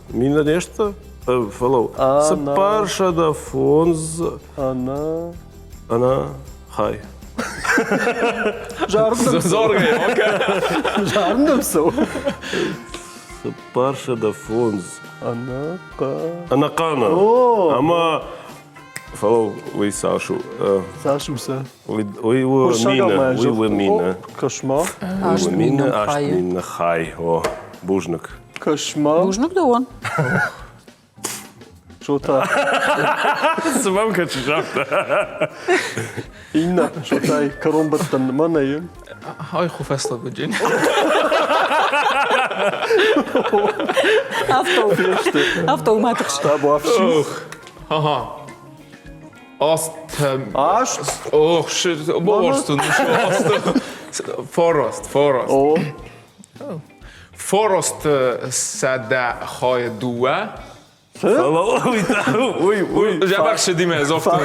Мины не сты? Фӕлӕуу. 405. Ӕнӕ. Ӕнӕ хай. Зарын нӕм цӕуы. 405. Ӕнӕхъӕн. Ӕнӕхъӕны. Ӕмӕ фӕлӕуу, уый цас у? Цас у сӕ? Уый у мины. Уый у мины. Кӕс-ма. Уый у мины, 8 мины хай. О, бузныг. Кӕс-ма. Бузныг дӕуӕн. Шота. Цы мӕм кӕсыс афтӕ? Иннӕ Шотай кӕронбӕттӕн мӕнӕ Ай ху фӕстагуджын. Афтӕ у мӕ тыхст. Табуафси. Ага. Аст. Аст? Ох, баварстон. Форост, форост. О. Форост сӕдӕ хай дыууӕ. Фӕлӕ уый та, уый, уый. Зӕбӕх сыдимӕ зофтон.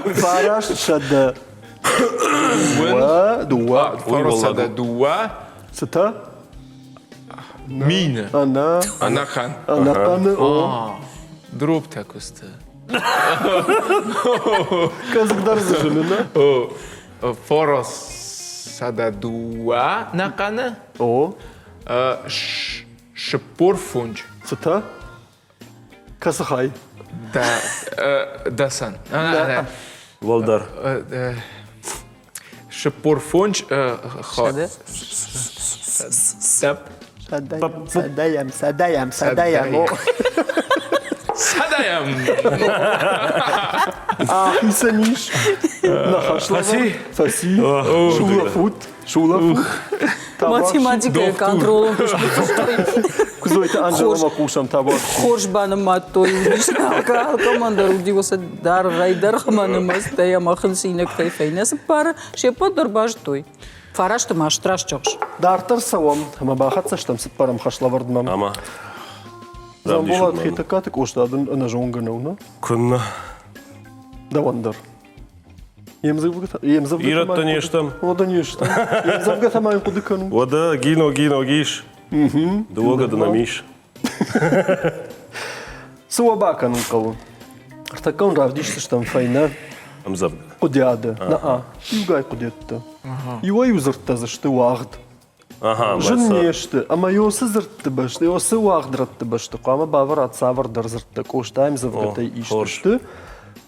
902, дыууӕ. 902. Цытӕ? Мины. Ӕнӕ. Ӕнӕхъӕн. Ӕнӕхъӕны, о. Дробтӕ куысты. Кӕдзыгдӕр дзы зыны, нӕ? 902 нӕхъӕны. О. 45. Цытӕ? Кӕцы хай? Дӕсӕн. Уӕлдӕр. 45 Сӕдӕйӕм, сӕдӕйӕм, сӕдӕйӕм. Сӕдӕйӕм! Ахицӕн ис. Фӕци? Фӕци. Сулӕфут. Сулӕфут. Математикӕйы контролон куыст Куыдзойты Анжеламӕ хъусӕм табуафси. Хорз банымадтой уыдис алкӕмӕн дӕр уыди уыцы дӕргъӕй-дӕргъмӕ нымӕцтӕй ӕмӕ хынцинӕгтӕй фӕйнӕ цыппары се ппӕт дӕр базыдтой. Фарасты ма раст зӕгъыс. Дарддӕр цӕуӕм ӕмӕ бахӕццӕ стӕм цыппӕрӕм хӕслӕвӕрдмӕ. Ӕмӕ Дзамболат Хетӕгкаты Къоста дын ӕнӕзонгӕ нӕу, нӕ? Куыннӕ. Дӕуӕн дӕр. Йе Ирӕттӕ не стӕм. Уӕдӕ не стӕм. Йе мдзӕвгӕтӕ ма йын хъуыды кӕнут. Уӕдӕ Гино, Гино, Гис. Дыууӕ дын ам ис. Цы уӕ бакӕнын хъӕуы? Ӕртӕккӕ уын равдисдзыстӕм фӕйнӕ ӕмдзӕвгӕ. Хъуыдиады. Наа, иугай хъуыдиӕдтӕ. Иуӕй-иу дзырдтӕ дзы сты уагъд. Зын не сты, ӕмӕ ёсы дзырдты бӕсты, ёсы уагъд рӕтты бӕсты хъуамӕ бавӕрат цавӕрдӕр дзырдтӕ Къостайы ӕмдзӕвгӕтӕй ист сты,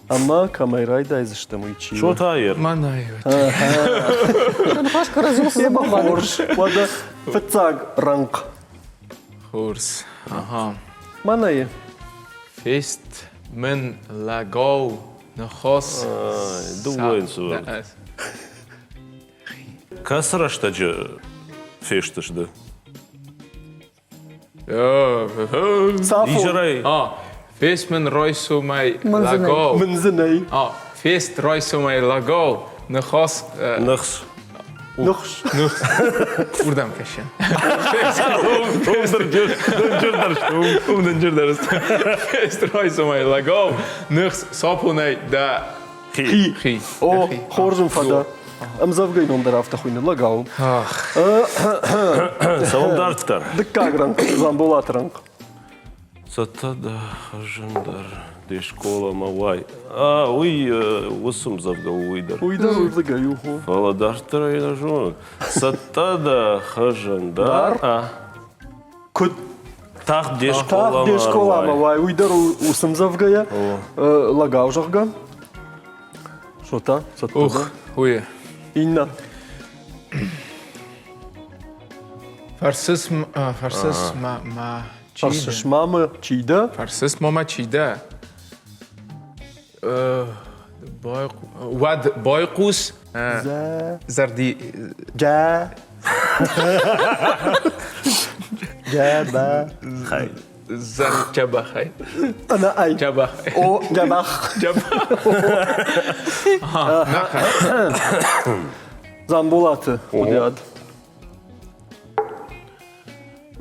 ӕмӕ кӕмӕй райдайдзыстӕм, уый чи у? Шотайер. Мӕнӕй. Ныхас кӕрӕдзиуыл цы Хорз. Уӕдӕ фыццаг рӕнхъ. Хорз. Ага. Мӕнӕй. Фест мын лӕгау ныхас. Дыууӕ цы Кӕцы рӕстӕджы фестыс ды? Изӕрӕй. Фест мын райсомӕй лӕгау. Мын дзы нӕй. Фест райсомӕй лӕгау ныхас. Ныхс. Ныхс. Ныхс. Уырдӕм кӕсӕн. Уым дынджырдӕр сты. Фест райсомӕй лӕгау ныхс сапонӕй дӕ Хи. Хи. О, хорз ын фӕдӕ. Ӕмдзӕвгӕйы ном дӕр афтӕ хуыйны, лӕгау. Цӕуӕм дарддӕр. Дыккаг рӕнхъ, Дзамболаты рӕнхъ. Цӕттӕ дӕ хызын дӕр де скъоламӕ уай. А, уый уыцы ӕмдзӕвгӕ у уый дӕр. Уый дӕр уырдыгӕй у. Фӕлӕ дарддӕр ӕй нӕ зонын. Цӕттӕ дӕ хызын дӕр. Куыд Тагъд де скъоламӕ Тагъд де скъоламӕ уай, уый дӕр у уыцы ӕмдзӕвгӕйӕ, лӕгау, зӕгъгӕ. Что та? Цӕттӕ дӕ? Уый. Иннӕ. Фӕрсыс, фӕрсыс ма, ма чи Фӕрсыс ма мӕ, чи дӕ? Фӕрсыс ма мӕ, чи дӕ? Уӕд байхъус зӕрди... Джа. Джаба. Хай. Зӕр джабахай. Ӕнӕ ай. Джабахай. О, джабах. Джабах. Дзамболаты хъуыдиад.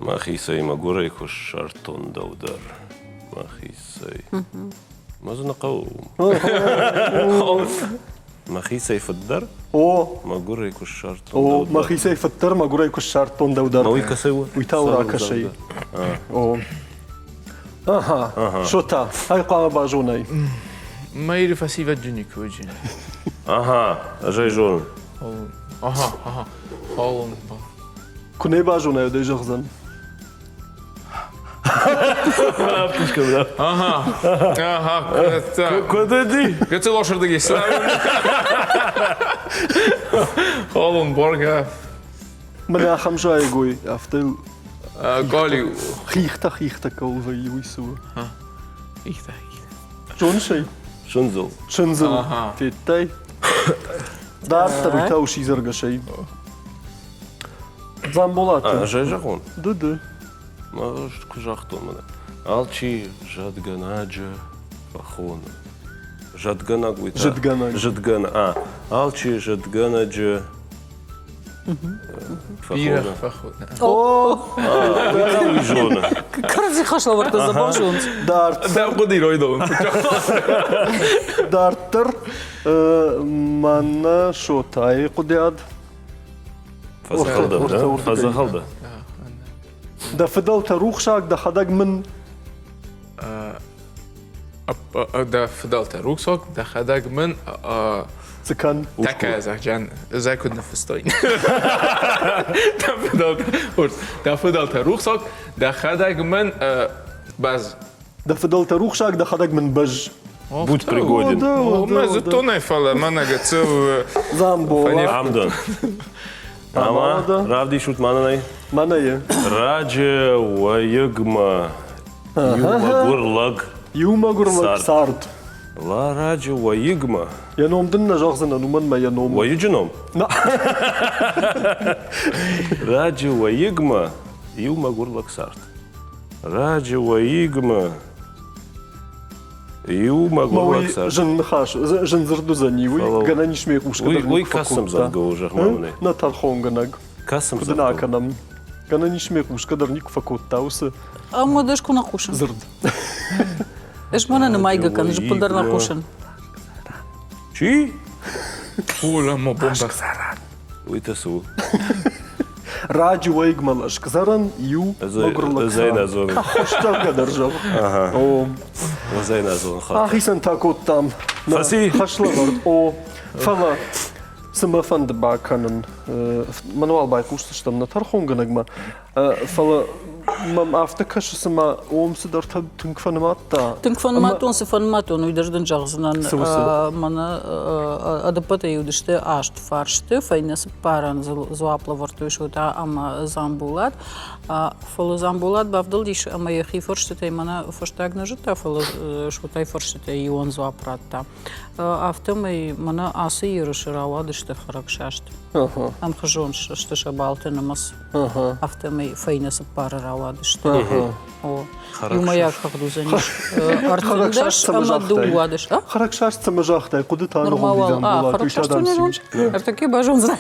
Мӕхицӕй мӕгуырӕй куы ссардтон дӕу дӕр. Мӕхицӕй. Мӕ дзы нӕ хъӕуы. Мӕхицӕй фыддӕр? О. Мӕгуырӕй куы ссардтон О, мӕхицӕй фыддӕр мӕгуырӕй куы ссардтон дӕу дӕр. Уый кӕцӕй у? Уый та у ракӕсӕй. О. Ага. Шота, ай хъуамӕ базонай. Мӕ Иры фӕсивӕд никуы уыди. Ага, ӕз ӕй зонын. Ага, ага. Халон. Куы нӕ базонай, уӕд ӕй зӕгъдзӕн. Ага, ага. Куыд уыди? Гыццыл ошырдыги Халон боргӕ. Мӕнӕ ахӕм зайӕгой, афтӕ Галиу. Хихтӕ, хихтӕ кӕуыл вӕййы, уый цы у? Хихтӕ, хихтӕ. Зоныс ӕй? Сындзыл. Сындзыл. Федтай? Дарддӕр уый та у сидзӕргӕсӕй. Дзамболаты. Ӕз ӕй зӕгъон? Ды, ды. Ӕз куы загътон мӕнӕ. Алчи зӕдгӕнӕджы фӕхоны. Зӕдгӕнӕг уый та. Зыдгӕнӕг. Зыдгӕнӕг. А, алчи зыдгӕнӕджы Бирӕ фӕхоны. О! Уый зоны. Кӕрӕдзи хӕслӕвӕрдтӕ дзӕбӕх Дарддӕр. Дӕ хъуыди ройдон. Дарддӕр мӕнӕ Шотайы хъуыдиад. Фӕдзӕхӕлдӕ, фӕдзӕхӕлдӕ. Дӕ фыдӕлтӕ рухсаг, дӕхӕдӕг мын Дӕ фыдӕлтӕ рухсаг, дӕхӕдӕг мын цы кӕн? Такая зӕгъджан, ӕз ӕй куыд ныффыстой. Дӕ фыдӕлтӕ рухсаг, дӕхӕдӕг мын баз. Дӕ фыдӕлтӕ рухсаг, дӕхӕдӕг мын бӕзз. Будь пригоден. Мӕ зыдтон ӕй, фӕлӕ мӕнӕ гыццыл Дзамбола. Ам дӕн. Ӕмӕ равдисут мӕнӕй. Мӕнӕйы. Раджы уӕйыгмӕ иу мӕгуыр лӕг Иу мӕгуыр лӕг цард. Раджы уӕйыгмӕ. Йӕ ном дын нӕ зӕгъдзынӕн, уымӕн мӕ йӕ ном. Уӕйыджы ном? Раджы уӕйыгмӕ иу мӕгуыр лӕг цард. Раджы уӕйыгмӕ иу мӕгуыр цард. Зын ныхас, зын дзырд уыдзӕни, уый гӕнӕн ис ме хъусгӕ дӕр Уый кӕцы ӕмдзӕвгӕ у, зӕгъ ма мын ӕй. Нӕ тӕрхонгӕнӕг. Кӕцы Куыд ын акӕнӕм? Гӕнӕн ис ме хъусгӕ дӕр никуы фӕкодта уыцы Ӕмӕ ӕз куы нӕ хъусын. Дзырд. Ӕз мӕнӕ нымайгӕ кӕнын, зыппын дӕр нӕ хъусын. Чи? Оля, ма бомбӕ. Уый та цы у? Раджы уӕйыгмӕ лӕскъдзӕрӕн иу мӕгуыр лӕг цард. Ӕххуысдзӕвгӕ дӕр зӕгъ. О. Ахицӕн та кодтам нӕ хӕслӕвӕрд. О, фӕлӕ цы мӕ фӕнды бакӕнын? Мӕн уал байхъусдзыстӕм нӕ тӕрхонгӕнӕгмӕ. Фӕлӕ мӕм афтӕ кӕсы, цыма ом цыдӕртӕ тынг фӕнымадта. Тынг фӕнымадтон, цы фӕнымадтон, уый дӕр дын зӕгъдзынӕн. Мӕнӕ ӕдӕппӕтӕй уыдысты аст фарсты, фӕйнӕ цыппарӕн дзуапп лӕвӕрдтой Шота ӕмӕ Дзамболат. Фӕлӕ Дзамболат бавдӕлдис ӕмӕ йӕхи фӕрстытӕй мӕнӕ фӕстаг нӕ зыдта, фӕлӕ Шотайы фӕрстытӕй иуӕн дзуапп радта. Афтӕмӕй мӕнӕ ацы ерысы рауадысты хӕрӕгсаст. Ӕмхуызон сты сӕ балты нымӕц. Афтӕмӕй фӕйнӕ цыппары рауадысты. О, иумӕйаг хыгъд уыдзӕнис 13 ӕмӕ 12. Хӕрӕгсаст цӕмӕ загътай, хъуыды та Нырма уал, а, хӕрӕгсаст не зоныс? Ӕртӕккӕ базондзынӕ.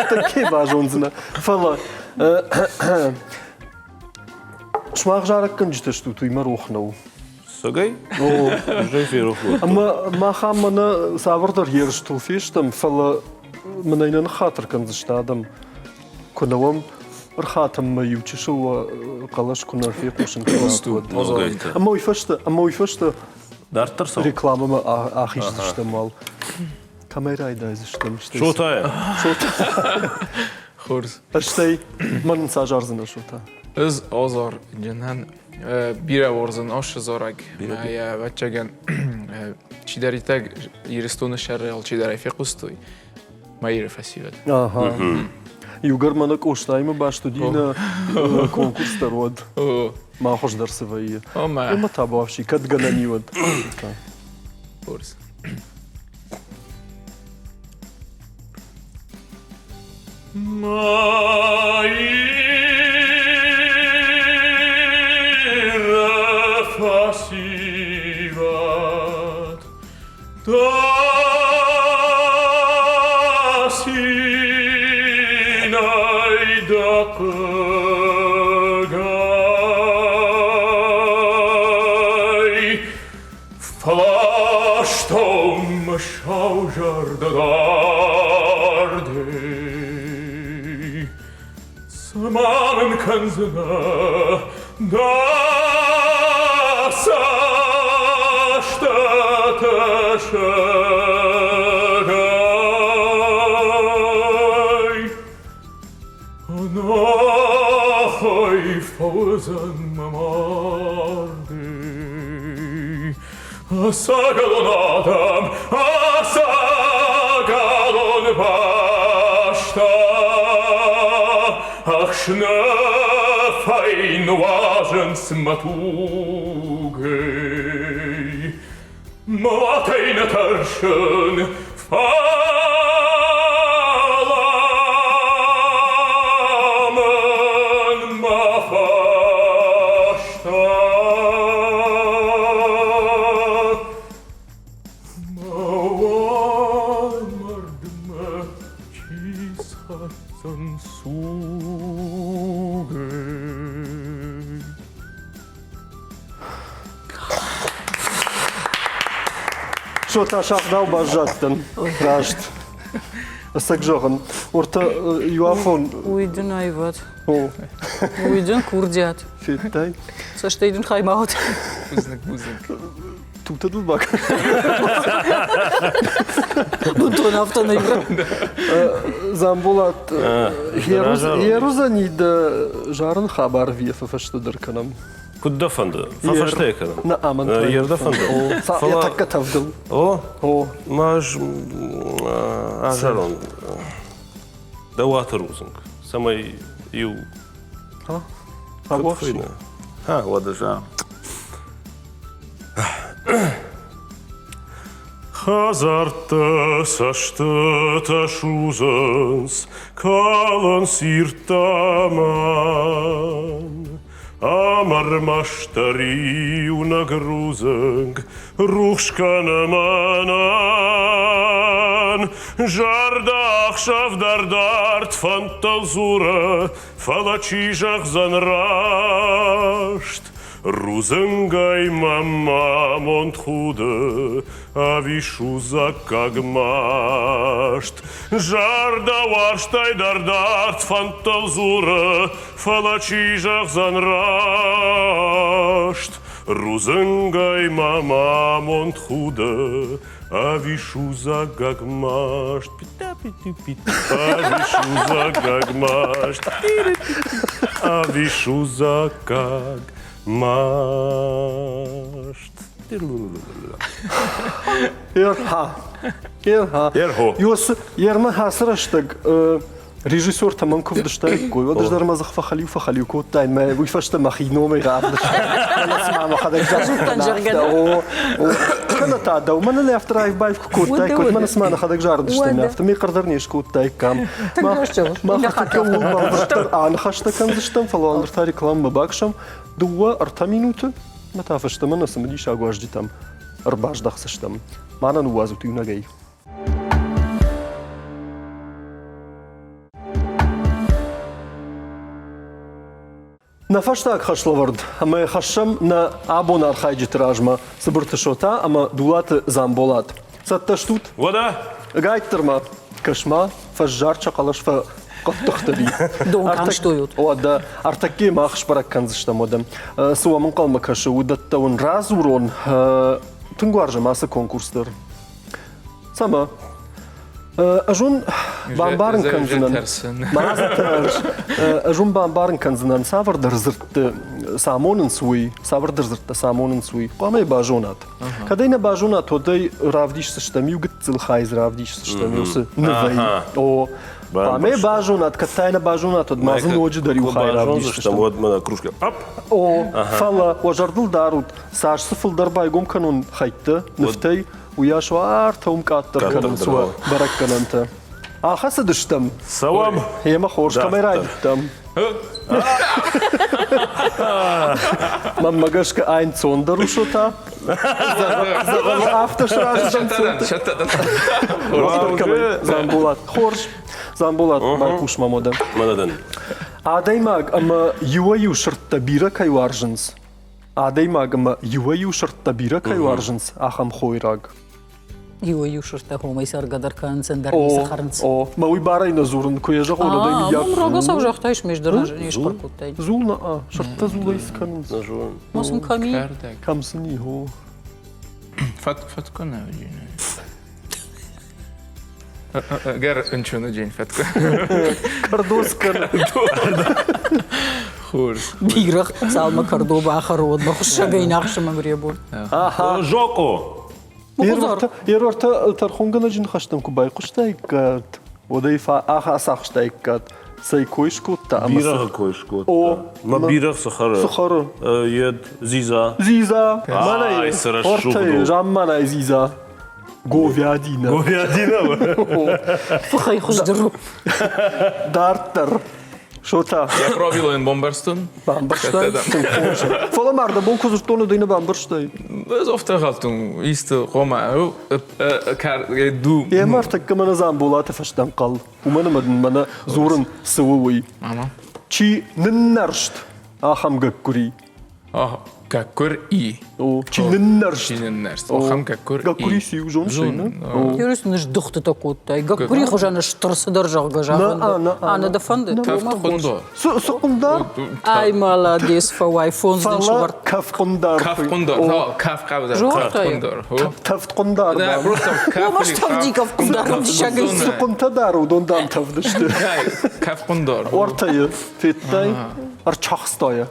Ӕртӕккӕ базондзынӕ. Фӕлӕ сымах зарӕггӕнджытӕ стут, уый мӕ рох нӕу. Сагай? О. Уже ферох кодтон. Ӕмӕ мах ам мӕнӕ цавӕрдӕр ерыстыл фестӕм, фӕлӕ мын ӕй нӕ ныххатыр кӕндзысты адӕм. Куы нӕ уӕм ӕрхатынмӕ иу чысыл хъӕлӕс куы нӕ фехъусын кӕнат, уӕд. Ӕмӕ уый фӕстӕ, ӕмӕ уый фӕстӕ Дарддӕр цӕуы. Рекламӕмӕ ахиздзыстӕм уал. Кӕмӕй райдайдзыстӕм? Шотайӕ. Шота. Хорз. Стӕй мӕн цазардзынӕ Шота? Ӕз азарджынӕн бирӕ уарзын ашы зарӕг. Йӕ ӕвӕццӕгӕн чидӕриддӕр Ирыстоны сӕры алчидӕр ӕй фехъуыстой. Мӕ Иры фӕсивӕд. Ага. Иугӕр мӕнӕ Къостаимӕ баст уыди нӕ конкурс дӕр, уӕд ма хуыздӕр цы вӕййы. Ӕмӕ табуафси, кӕд гӕнӕн и, уӕд. Хорз. Фӕсивӕд, Дасинӕй дӕ хъыгӕй, фӕлӕ Уарзтон мӕ саузӕрдӕ дардӕй, Цӕмӕ мын кӕндзынӕ дӕ цӕстытӕ сӕгӕй? Ӕнӕхай фӕуыдзӕн мӕ мардӕй. Ӕцӕгӕлон адӕм, ӕцӕгӕлон бӕстӕ, Ӕхсныфӕй нуазынц мӕ тугӕй. Мӕлӕтӕй нӕ тӕрсын, фӕлӕ мын мӕ фӕстӕ мӕ уӕлмӕрдмӕ чи схӕцдзӕн сугӕй. Шота сагъдау баззадтӕн. Раст. Ӕцӕг зӕгъын, уӕртӕ иу афон... Уый дын аивад. Уый дын курдиат. Федтай? Цӕстӕй дын хай ма уыд. Бузныг, бузныг. Тута дыл бак. Бынтон афтӕ нӕ Дзамболат, Ерузани дӕ зарын хабар вефы фӕстӕдӕр кӕнӕм. Куыд дӕ фӕнды? Фӕфӕстӕ йӕ кӕнӕм. Нӕ амӕн. Йер дӕ фӕнды? Йӕ тӕккӕ тӕвдыл. О? О. Ма ӕз азарон дӕ уаты рудзынг, цӕмӕй иу Куыд хуыйны? Ха, уӕдӕ за. Хӕдзӕртты цӕстытӕ судзынц, калынц ирдтӕмӕн. Ам ӕрмӕстдӕр иунӕг рудзынг рухс кӕны мӕнӕн. Зӕрдӕ ӕхсӕв дӕр дард фӕндтыл дзуры, фӕлӕ чи зӕгъдзӕн раст? Рудзынгӕй мӕм амонд худы, ӕви судзаггаг маст. Зӕрдӕ уарзтӕй дӕр дард фӕндтыл дзуры, фӕлӕ чи зӕгъдзӕн раст? Рудзынгӕй мӕм амонд худы, ӕви судзаггаг маст. Ӕви судзаггаг маст. Ӕви судзаггаг маст. Ерха. Ерха. Ерхо. Ёс ермӕ ацы рӕстӕг режиссертӕ мӕн куы вдыстаиккой, уӕд ӕз дӕр мӕ дзых фӕхӕлиу-фӕхӕлиу кодтаин, мӕ уый фӕстӕ мӕхи номӕй равдыстон. Фӕлӕ цыма мӕхӕдӕг зарыдтӕн афтӕ. О, о. Кӕнӕ та дӕумӕ нын афтӕ раив-баив куы кодтаиккой, уӕд мӕ цыма нӕхӕдӕг зарыдыстӕм, афтӕ ме хъӕр дӕр не скодтаиккам. Мах ӕртӕккӕ ууыл бӕлвырддӕр аныхӕстӕ кӕндзыстӕм, фӕлӕ ныр та рекламӕмӕ бакӕсӕм. Дыууӕ-ӕртӕ минуты, ӕмӕ та фӕстӕмӕ нӕ цымыдисаг уазджытӕм ӕрбаздӕхдзыстӕм. Ма нӕ ныууадзут иунӕгӕй. Нӕ фӕстаг хӕслӕвӕрд ӕмӕ хӕссӕм нӕ абон архайджыты размӕ Цыбырты Шота ӕмӕ Дулаты Дзамболат. Цӕттӕ стут? Уӕдӕ? Ӕгайтдӕр ма, кӕс-ма, фӕззард сӕ хъӕлӕс фӕхъӕддыхдӕр и. Дон кӕм стойут? Уӕдӕ, ӕртӕккӕ мах сбӕрӕг кӕндзыстӕм уӕдӕ. Цы уӕм ӕнхъӕлмӕ кӕсы, уыдӕттӕ уын радзурон. Тынг уарзӕм ацы конкурс дӕр. Цӕмӕ? Ӕз уын бамбарын кӕндзынӕн. Ӕз уын бамбарын кӕндзынӕн, цавӕрдӕр дзырдты цы амонынц, уый, цавӕрдӕр дзырдтӕ цы амонынц, уый. Хъуамӕ йӕ базонат. Кӕд ӕй нӕ базонат, уӕд ӕй равдисдзыстӕм, иу гыццыл хай дзы равдисдзыстӕм уыцы нывӕй. О, хъуамӕ йӕ базонат, кӕд та йӕ нӕ базонат, уӕд ма дзы ноджыдӕр иу хай равдисдзыстӕм. Уӕд мӕнӕ кружка. О, фӕлӕ уӕ зӕрдыл дарут, цас цы фылдӕр байгом кӕнон хӕйттӕ, нывтӕй, уыйас уартӕ уым къаддӕр кӕнынц уӕ бӕрӕггӕнӕнтӕ. Ахӕцыдыстӕм. Цӕуӕм. Емӕ хорз кӕмӕй райдыдтам. Мӕнмӕ гӕсгӕ ӕнцондӕр у та. Зӕгъӕм, афтӕ сразы дӕн. Дзамболат. Хорз. Дзамболат, байхъус мӕм уӕдӕ. Мӕнӕ дӕн. Адӕймаг ӕмӕ иуӕй-иу сырдтӕ бирӕ кӕй уарзынц, адӕймаг ӕмӕ иуӕй-иу сырдтӕ бирӕ кӕй уарзынц, ахӕм хойраг. Иуӕй-иу сырдтӕ хомӕй цӕргӕ дӕр кӕнынц, ӕндӕр ницы хӕрынц. О, мӕ уый барӕй нӕ дзурын, куы йӕ зӕгъон, уӕд ӕй мыййаг. Мам рагацау загътаис, ме здӕр не схъӕр кодтай. Дзул нӕ, сырдтӕ дзулӕй скӕнынц. Нӕ зонын. Ма сын кӕм и? Кӕм сын и, хо. Фӕткъуы нӕ уыди. Гӕр ынчын уыди фӕткъуы. Кӕрдо скӕны. Хорз. Бирӕгъ цалмӕ кӕрдо бахӕры, уӕдмӕ хуыссӕгӕй нӕ ахсы мӕ мребон. Зокъо! Ерортӕ тӕрхонгӕнӕджы ныхӕстӕм куы байхъуыстаиккат, уӕд ӕй ацахстаиккат. Цӕй кой скодта ӕмӕ Бирӕгъы кой скодта. О, Мӕ бирӕгъ цы хӕры? Цы хӕры? Йед дзидза. Дзидза. Ай, цы рӕсугъд у. Замманай дзидза. Говядина. Говядина? Фыхӕй хуыздӕр у. Дарддӕр. Шота. Я правило бамбӕрстон. Бамбӕрстай? Фӕлӕ ма ардӕбон куы дзырдтон, уӕд ӕй нӕ бамбӕрстай? Ӕз афтӕ гъӕлтон, исты хъуамӕ ду. Йемӕ ӕртӕккӕ мӕнӕ Дзамболаты фӕстӕ ӕнхъӕл. Уымӕн ӕмӕ дын мӕнӕ дзурын цы у, уый. Чи ныннӕрст, ахӕм гӕккуыри. Гӕккуыр и. О, чи ныннӕрст. Чи ныннӕрст. Ахӕм гӕккуыр и. Гӕккуыри циу, зоныс ӕй, нӕ? Юрис ныздыхтытӕ кодтай. Гӕккуыри хуызӕн стыр цыдӕр зӕгъгӕ зӕгъын. А, нӕ дӕ фӕнды? Кӕфхъуындар. Цы хъуындар? Ай, молодец, фӕуай, фондз дын сывӕрд. Кӕфхъуындар. Кӕфхъуындар, кӕфхъуындар. Кӕфхъуындар. Тӕвдхъуындар. Да, просто кӕф. Тӕвди кӕфхъуындар, диссагӕй. Цы хъуынтӕ дары, уыдон дам тӕвд сты. Кӕфхъуындар. Ортӕйы федтай? Ӕрчахста йӕ.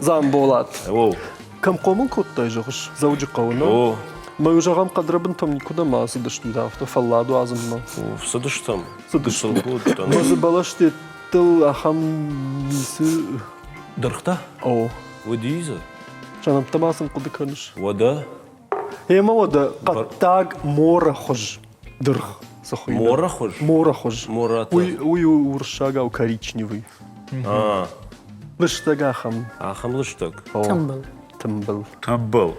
Дзамболат. Кӕм хъомыл кодтай, зӕгъыс, Дзӕуджыхъӕуы, нӕ? Мӕ зӕгъӕм, хъӕдрӕбынтӕм никуыдӕм ацыдыстут афтӕ фӕллад уадзынмӕ? Цыдыстӕм. Цыдыстӕм. Мӕ дзы бӕлӕстӕттыл ахӕм ницы... Дыргътӕ? О. Уыди дзы? Сӕ нӕмттӕ ма сын хъуыды кӕныс? Уӕдӕ? Ӕмӕ уӕдӕ хъӕддаг морӕ хуыз дыргъ цы хуыйны? Морӕ хуыз? Морӕ хуыз. Морӕтӕ. Уый, уый у уырыссагау коричневый. А. Лыстӕг ахӕм. Ахӕм лыстӕг? Тымбыл. Тымбыл. Тымбыл.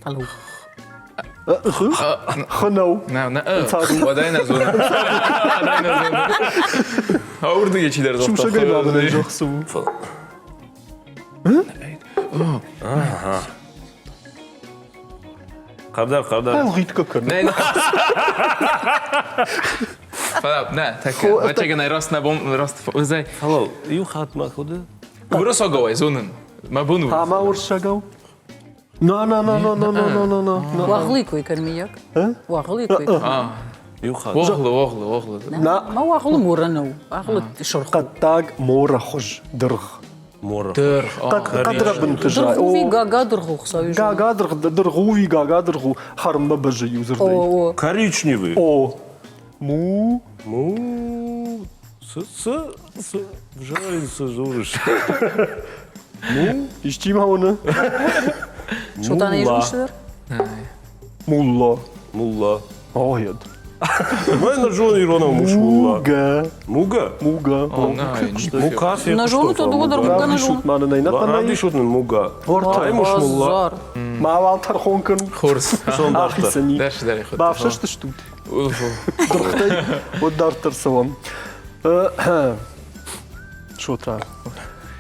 Алло. Хынау. Нӕ, нӕ, уӕдӕй нӕ зоны. Уӕдӕй нӕ зоны. Ауырдыгӕй чидӕр загъта. Сусӕгӕй ма мын ӕй зӕгъ цы у. Хъӕрдӕр, хъӕрдӕр. Ӕлгъитгӕ кӕны. Нӕ, Фӕлӕ, нӕ, тӕккӕ, ӕвӕццӕгӕн раст нӕ бон, раст зай. Фӕлӕ, иу хатт ма куыд? Уырыссагау ӕй зонын. Мӕ бон у. Ӕмӕ уырыссагау? На, на, на, на, на, на, на, на, на. Уагълы кой кӕн, миййаг? Уагълы кой кӕн. Иу хатт. Уагълы, уагълы, уагълы. На. Ма уагълы морӕ нӕу. Уагълы сырх. Хъӕддаг морӕ хуыз дыргъ. Морӕ. Дыргъ. Хъӕдрӕбынты зай. Дыргъуви гага дыргъ у, Хуыцауы Гага дыргъ, дыргъуви гага дыргъ у, хӕрынмӕ бӕззы иу дзырдӕй. О, Коричневый. О. Му. Му. Цы, цы, цы, взагалі цы дзурыс? Му. Исчи ма уыны? Шотан ис дӕр? Мулла. Мулла. Ой, Мӕ нӕ зоны иронау мус мулла. Муга. Муга? Муга. Мука На жону то дыууӕ дӕр муга нӕ зоны. Ма нын ӕй Равдисут нын муга. Ай мус мулла. Мауал тӕрхон кӕнут. Хорз. Ахицӕн и. Бафсӕстыстут. Дыргътӕй уӕд дарддӕр цӕуӕм. Шота.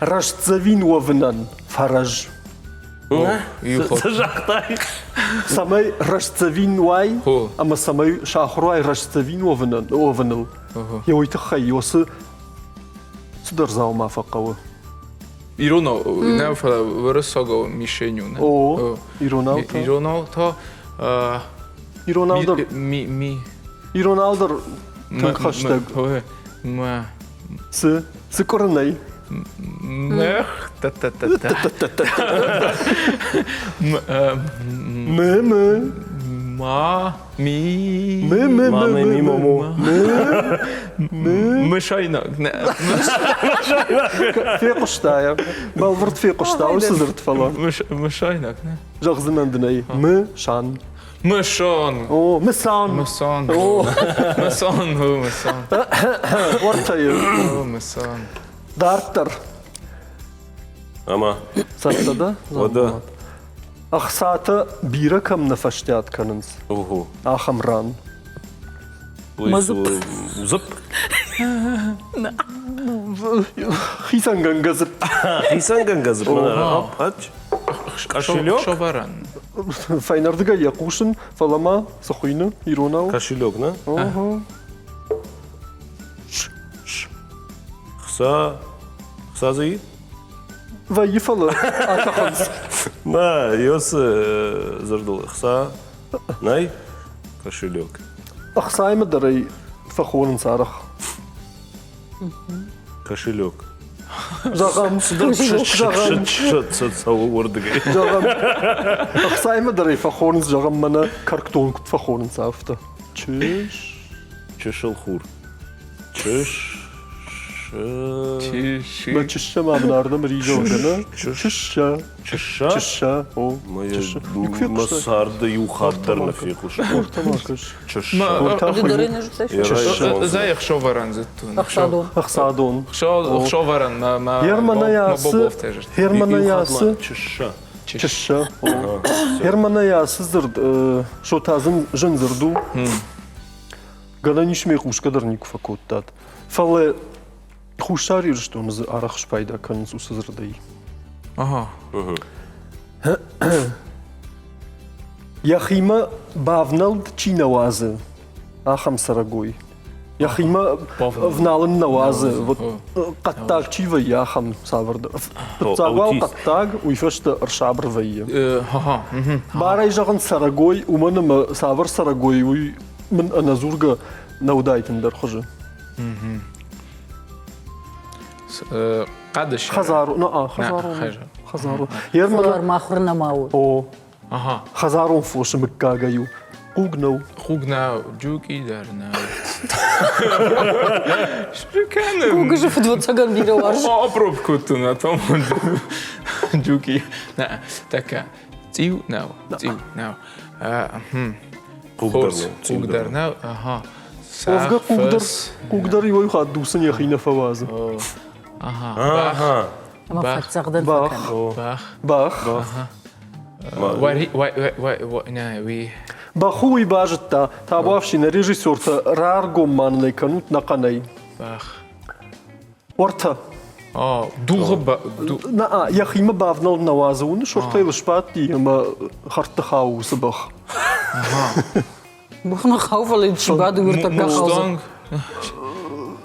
Рӕстдзӕвин уӕвынӕн фӕрӕз. Цы загътай? Цӕмӕй рӕстдзӕвин уай ӕмӕ цӕмӕй сахуыр уай рӕстдзӕвин уӕвыныл, йӕ уый тыххӕй уыцы цыдӕр дзаума фӕхъӕуы. Иронау, нӕ фӕлӕ уырыссагау мишенью. О, иронау та? Иронау та... Иронау дӕр... Ми, ми. Иронау дӕр тынг хӕстӕг. Мӕ. Цы? Цы къуырынӕй? Мэх, та-та-та-та. Мы, мы. Ма, ми. Мы, мы, мы, мы, мы, мы. Мы. Мышайнаг. Фехъуыста йӕ. Бӕлвырд фехъуыста уыцы дзырд, фӕлӕ. Мышайнаг, нӕ? Зӕгъдзынӕн дын ӕй. Мы-шан. Мысон. О, мысан. Мысон. О, мысон, о, мысон. Уӕртӕйы. О, мысон. Дарддӕр. Ӕмӕ? Цӕттӕ дӕ? Уӕдӕ. Ӕхцатӕ бирӕ кӕм нӕ фӕстиат кӕнынц, Ого. ахӕм ран. Дзыпп. Хицӕнгӕнгӕ дзыпп. Хицӕнгӕнгӕ дзыпп. Кошелек? Хсоварӕн. Фӕйнӕрдыгӕй йӕ хъусын, фӕлӕ ма цы хуыйны иронау? Кошелек, нӕ? Хца. Хца дзы и? Вӕййы, фӕлӕ атӕхынц. Нӕ, ёсы дзырдыл хца нӕй? Кошелек. Ӕхцаимӕ дӕр ӕй фӕхонынц арӕх. Кошелек. Зӕгъӕм, зӕгъӕм, цӕуы уырдыгӕй. Зӕгъӕм, ӕхцаимӕ дӕр ӕй фӕхонынц, зӕгъӕм, мӕнӕ кӕркдон куыд фӕхонынц, афтӕ. Чыс. Чысыл хур. Чыс. Мӕ чысса ма мын ардӕм ризӕгъгӕ, нӕ? Чысса. Чысса? Чысса, о. Мӕ царды иу хатт дӕр нӕ фехъуыстон. Чысса. Зӕй ӕхсӕвӕрӕн зыдтон. Ӕхсадон. Ӕхсадон. Ӕхсӕвӕрӕн мӕ Германӕй ацы Чысса. Чысса. Германӕй ацы дзырд шота зын дзырд у. Гӕнӕн ис ме хъусгӕ дӕр никуы фӕкодтат. Фӕлӕ Хуссар Ирыстоны дзы арӕх спайда кӕнынц уыцы дзырдӕй. Ага. Йӕхимӕ бавнӕлд чи нӕ уадзы, ахӕм цӕрӕгой. Йӕхимӕ вналын нӕ уадзы, вот хъӕддаг чи вӕййы, ахӕм цавӕрдӕр. Фыццаг уал хъӕддаг, уый фӕстӕ ӕрсабыр вӕййы. Барӕй зӕгъын цӕрӕгой, уымӕн ӕмӕ цавӕр цӕрӕгой, уый мын ӕнӕдзургӕ нӕ уыдаид ӕндӕр хуызы. Хъӕды Хӕдзарон, на, хӕдзарон. Хӕдзарон. Фӕлӕ махуыр нӕма у. О. Ага. Хӕдзарон фосы мыггагӕй у. Хъуг нӕу. Хъуг нӕу, джуки дӕр нӕу. Кӕны. Хъугызы фыдвӕццӕгӕн бирӕ уарзы. Опроб кодтон, а том джуки. Нӕ, такая. Цъиу нӕу, цъиу нӕу. Хъуг дӕр нӕу. Хъуг дӕр нӕу, ага. Уӕвгӕ хъуг дӕр, хъуг дӕр иуӕй хатт дуцын йӕхи нӕ фӕуадзы. Ага. Ӕмӕ фӕцӕгъдӕн Бӕх. Бӕх. Бӕх. Бӕху уый базыдта, табуафси нӕ режиссертӕ раргом ма нын ӕй кӕнут нӕхъӕнӕй. Бӕх. Уӕртӕ. Дугъы Нӕ, йӕхимӕ бавнал нӕ уадзы, уыны шортӕй сбадти ӕмӕ хӕрдты хауы уыцы бӕх. Бӕх нӕ хауы, фӕлӕ чи бады, уыртӕккӕ хаудзӕн.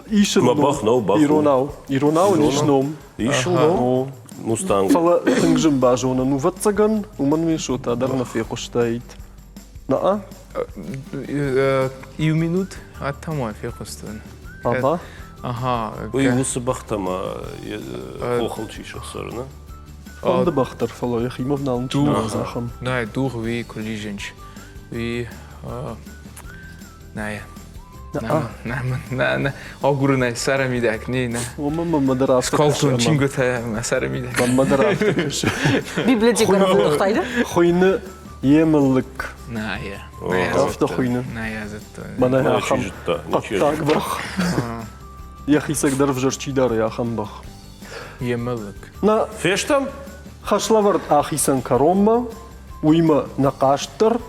Ис ын бӕх нӕу, бӕх Иронау. Иронау ын ис ном. Ис ын ном? Мустанг. Фӕлӕ тынг зын базонӕн у, ӕвӕццӕгӕн, уымӕн ме шота дӕр нӕ фехъуыстаид. На? Иу минут, ӕддӕмӕ фехъуыстон. Аба? Ага. Уый уыцы бӕхтӕ ма хохыл чи сӕхсӕры, нӕ? Фӕнды бӕх дӕр, фӕлӕ йӕхимӕ вналын чи нӕ ахӕм. Нӕ, дугъ уый кулиженч. Уый нӕ. Нӕ, нӕ, нӕ, агурынӕй сӕры мидӕг, не, нӕ. Уымӕ мӕ дӕр афтӕ Скалтон чингуытӕ мӕ сӕры мидӕг. Мӕ дӕр афтӕ кӕсы. Библиотекӕ рафылдӕхтай Хуыйны Емылыкк. Нӕ, йӕ. Афтӕ хуыйны. Нӕ йӕ зыдтон. Мӕнӕ ахӕм хъӕддаг бӕх. Йӕхицӕг дӕр ӕвзӕр чи дары, ахӕм бӕх. Емылыкк. Нӕ фестӕм? Хӕслӕвӕрд ахицӕн кӕронмӕ, уыимӕ нӕ хъазт дӕр,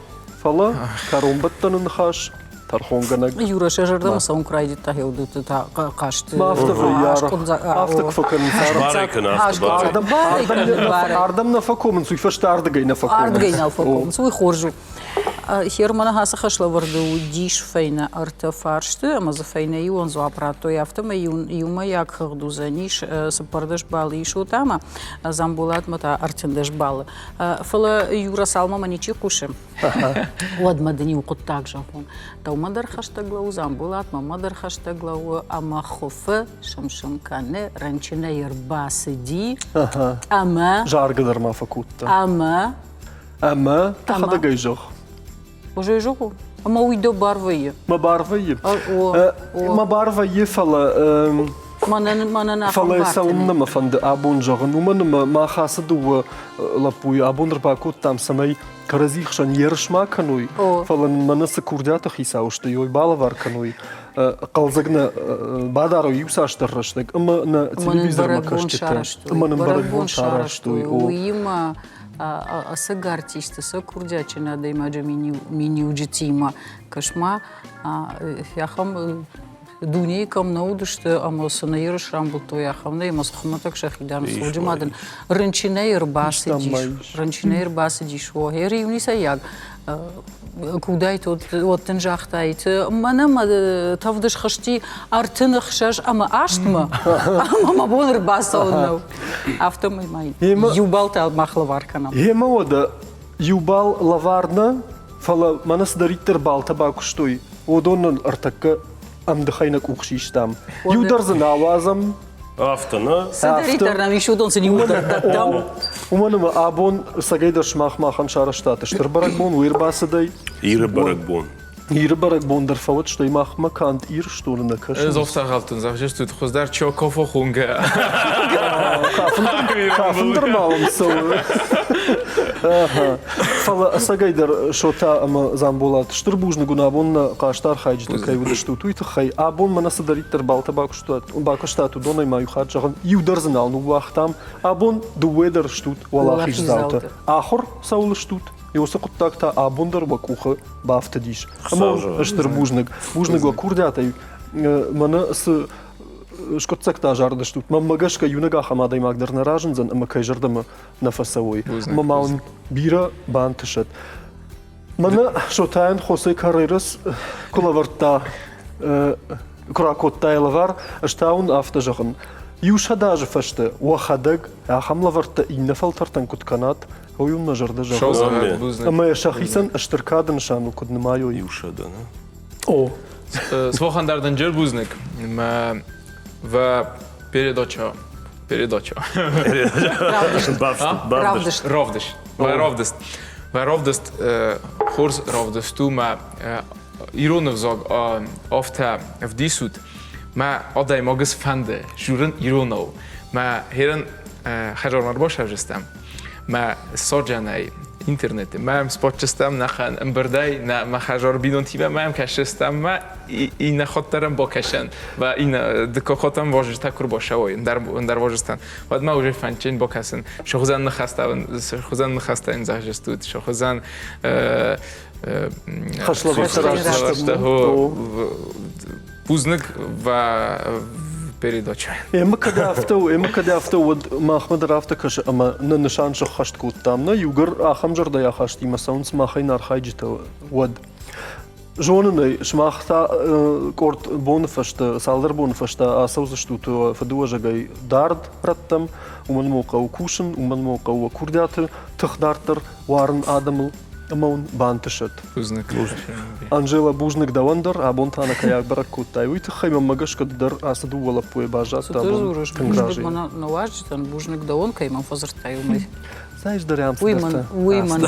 фӕлӕ кӕронбӕттӕны ныхас тӕрхонгӕнӕг. Юра, сӕ зӕрдӕмӕ цӕуын куы райдыдта хеудуты та хъазты. Ма афтӕ вӕййы афтӕ куы фӕкӕнынц. Ардӕм нӕ фӕкомынц, уый фӕстӕ ардыгӕй нӕ фӕкомынц. Ардыгӕй нал фӕкомынц, уый хорз у. Херманы ацы хӕслӕвӕрды уыдис фӕйнӕ ӕртӕ фарсты ӕмӕ дзы фӕйнӕ иуӕн дзуапп радтой, афтӕмӕй иумӕйаг хыгъд уыдзӕнис 14 баллы исут ӕмӕ Дзамболатмӕ та 13 баллы. Фӕлӕ Юра цалынмӕ мӕ ничи хъусы, уӕдмӕ дын иу хъуыддаг зӕгъон. Дӕумӕ дӕр хӕстӕг лӕууы, Дзамболат мӕнмӕ дӕр хӕстӕг лӕууы ӕмӕ хуыфы сым-сым кӕны, рынчынӕй ӕрбацыди ӕмӕ... Заргӕ дӕр ма фӕкодта. Ӕмӕ... Ӕмӕ дӕхӕдӕг ӕй зӕгъ. Ӕз ӕй зӕгъон. Ӕмӕ уый дӕ бар вӕййы. Мӕ бар вӕййы. Мӕ бар вӕййы, фӕлӕ мӕнӕн фӕлӕ цӕуыннӕ мӕ фӕнды абон зӕгъын, уымӕн ӕмӕ мах ацы дыууӕ лӕппуйы абон ӕрбакодтам, цӕмӕй кӕрӕдзи хсӕн ерыс ма кӕной, фӕлӕ мӕнӕ цы курдиаты хицау сты, ой балӕвар кӕной, хъӕлдзӕг нӕ бадарой иуцасдӕр рӕстӕг ӕмӕ нӕ телевизормӕ кӕсджытӕ ӕмӕ нын бӕрӕгбон сарӕзтой. Уыимӕ ӕцӕг артисты сӕ курдиатджын адӕймаджы миниуджытимӕ кӕс-ма, ахӕм Дунейы кӕм нӕ уыдысты ӕмӕ цы нӕ ерыс рамбылдтой, ахӕм нӕ, ӕмӕ хуымӕтӕг сӕхи дӕр суджы ма дын рынчынӕй ӕрбацыдис, рынчынӕй ӕрбацыдис, о, иу ницӕйаг куыдӕй уӕд дын загътаид, мӕнӕ мӕ тӕвд схызти 36 ӕмӕ ӕмӕ мӕ бон ӕрбацӕуын нӕу. Афтӕмӕй ма иу бал та мах лӕвар кӕнӕм. Гъемӕ уӕдӕ иу бал лӕвар нӕ, фӕлӕ мӕнӕ цыдӕриддӕр балтӕ бакуыстой, уыдон нын ӕртӕккӕ ӕмдыхӕй нӕ къух систам. Иу дӕр дзы нӕ ауадзӕм. Афтӕ нӕ? Цыдӕриддӕр нӕм ис, уыдон сын иууылдӕр дӕттӕм. Уымӕн ӕмӕ абон цӕгӕйдӕр сымах махӕн сарӕзтат стыр бӕрӕгбон, уый ӕрбацыдӕй. Иры бӕрӕгбон. Иры бӕрӕгбон дӕр фӕуӕд, стӕй махмӕ канд Ирыстоны нӕ кӕсынц. Ӕз офтӕгъӕлттын зӕгъджыстут, хуыздӕр Чокофо хунгӕ. Кафын дӕр ма уым цӕуы. Фӕлӕ ӕцӕгӕйдӕр Шота ӕмӕ Дзамболат стыр бузныг уын абон нӕ хъазты архайджытӕ кӕй уыдыстут, уый тыххӕй. Абон мӕнӕ цыдӕриддӕр балтӕ бакуыстат, уыдонӕй ма иу хатт зӕгъын, иу дӕр дзы нал ныууагътам. Абон дыууӕ дӕр стут уӕлахиздзаутӕ. Ахуыр цӕуыл стут, уыцы хъуыддаг та абон дӕр уӕ къухы бафтыдис. Ӕмӕ стыр бузныг. Бузныг уӕ курдиатӕй. Мӕнӕ цы скъуыддзӕгтӕ азарыдыстут, мӕнмӕ гӕсгӕ иунӕг ахӕм адӕймаг дӕр нӕ разындзӕн ӕмӕ кӕй зӕрдӕмӕ нӕ фӕцӕуой. Ӕмӕ ма уын бирӕ бантысӕд. Мӕнӕ Шотайӕн Хосе Каррерас куы лӕвӕрдта, куы ракодта йӕ лӕвар, ӕз та уын афтӕ зӕгъын. Иу сӕдӕ азы фӕстӕ уӕхӕдӕг ахӕм лӕвӕрттӕ иннӕ фӕлтӕртӕн куыд кӕнат, уый уын мӕ зӕрдӕ зӕгъы. Ӕмӕ йӕ сӕхицӕн стыр кады нысаныл куыд нымайой. Иу сӕдӕ, нӕ? О. Свохан дӕр дын бузныг. Мӕ в передача передача. Равдыст. Равдыст. Равдыст. Равдыст хорз равдыст у мӕ ирон ӕвзаг афтӕ ӕвдисут, мӕ адӕймаг фӕнды журын иронау. Мӕ херын хӕзармӕ ӕрбасӕвзыстӕм. Мӕ саджанӕй интернеты мӕм спотчыстӕм нӕхӕн ӕмбырдӕй нӕ мӕ хӕзар бинонтимӕ мӕм кӕсыстӕм мӕ иннӕ хаттӕрӕн бакӕсӕн ва иннӕ дыккаг хаттӕн важистӕ куы рбацӕуой ӕндӕр важистӕн уӕд ма уже фӕндджын бакӕсын сыгъдзӕн ныхӕстӕ сыгъдзӕн ныхӕстӕ йын зӕгъджыстут сыгъдзӕн хӕслӕвӕрдтӕ Бузныг передача. Ӕмӕ кӕд афтӕ у, ӕмӕ кӕд афтӕ уӕд махмӕ дӕр афтӕ кӕсы, ӕмӕ нӕ нысан сӕххӕст кодтам. Нӕ иугӕр ахӕм зӕрдӕйы ахастимӕ цӕуынц махӕй нӕ архайджытӕ, уӕд. Зонын ӕй, сымах та къорд боны фӕстӕ, цалдӕр боны фӕстӕ ацӕудзыстут фыдыуӕзӕгӕй дард рӕттӕм. Уымӕн ма хъӕуы кусын, уымӕн ма хъӕуы курдиаты тых дарддӕр уарын адӕмыл. Ӕмӕ уын бантысӕд. Бузныг. Анжела, бузныг дӕуӕн дӕр, абон та нӕ кӕй абӕрӕг кодтай, уый тыххӕй мӕнмӕ гӕсгӕ ды дӕр ацы дыууӕ лӕппуйы баззадтӕ абон тынг разы. Бузныг мӕ уазджытӕн, бузныг дӕуӕн, кӕй мӕм фӕдзырдтай, уымӕй. Знаешь, дӕр ам Уый мӕн, уый мӕн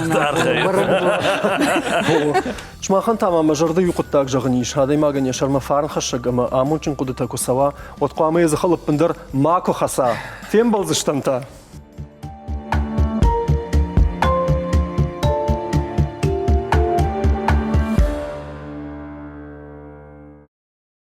Сымахӕн та ма мӕ зӕрды иу хъуыддаг зӕгъын ис. Адӕймагӕн йӕ сӕрмӕ фарнхӕссӕг ӕмӕ амондджын хъуыдытӕ куы цӕуа, уӕд хъуамӕ йӕ дзыхыл ӕппындӕр макуы хӕца. Фембӕлдзыстӕм та!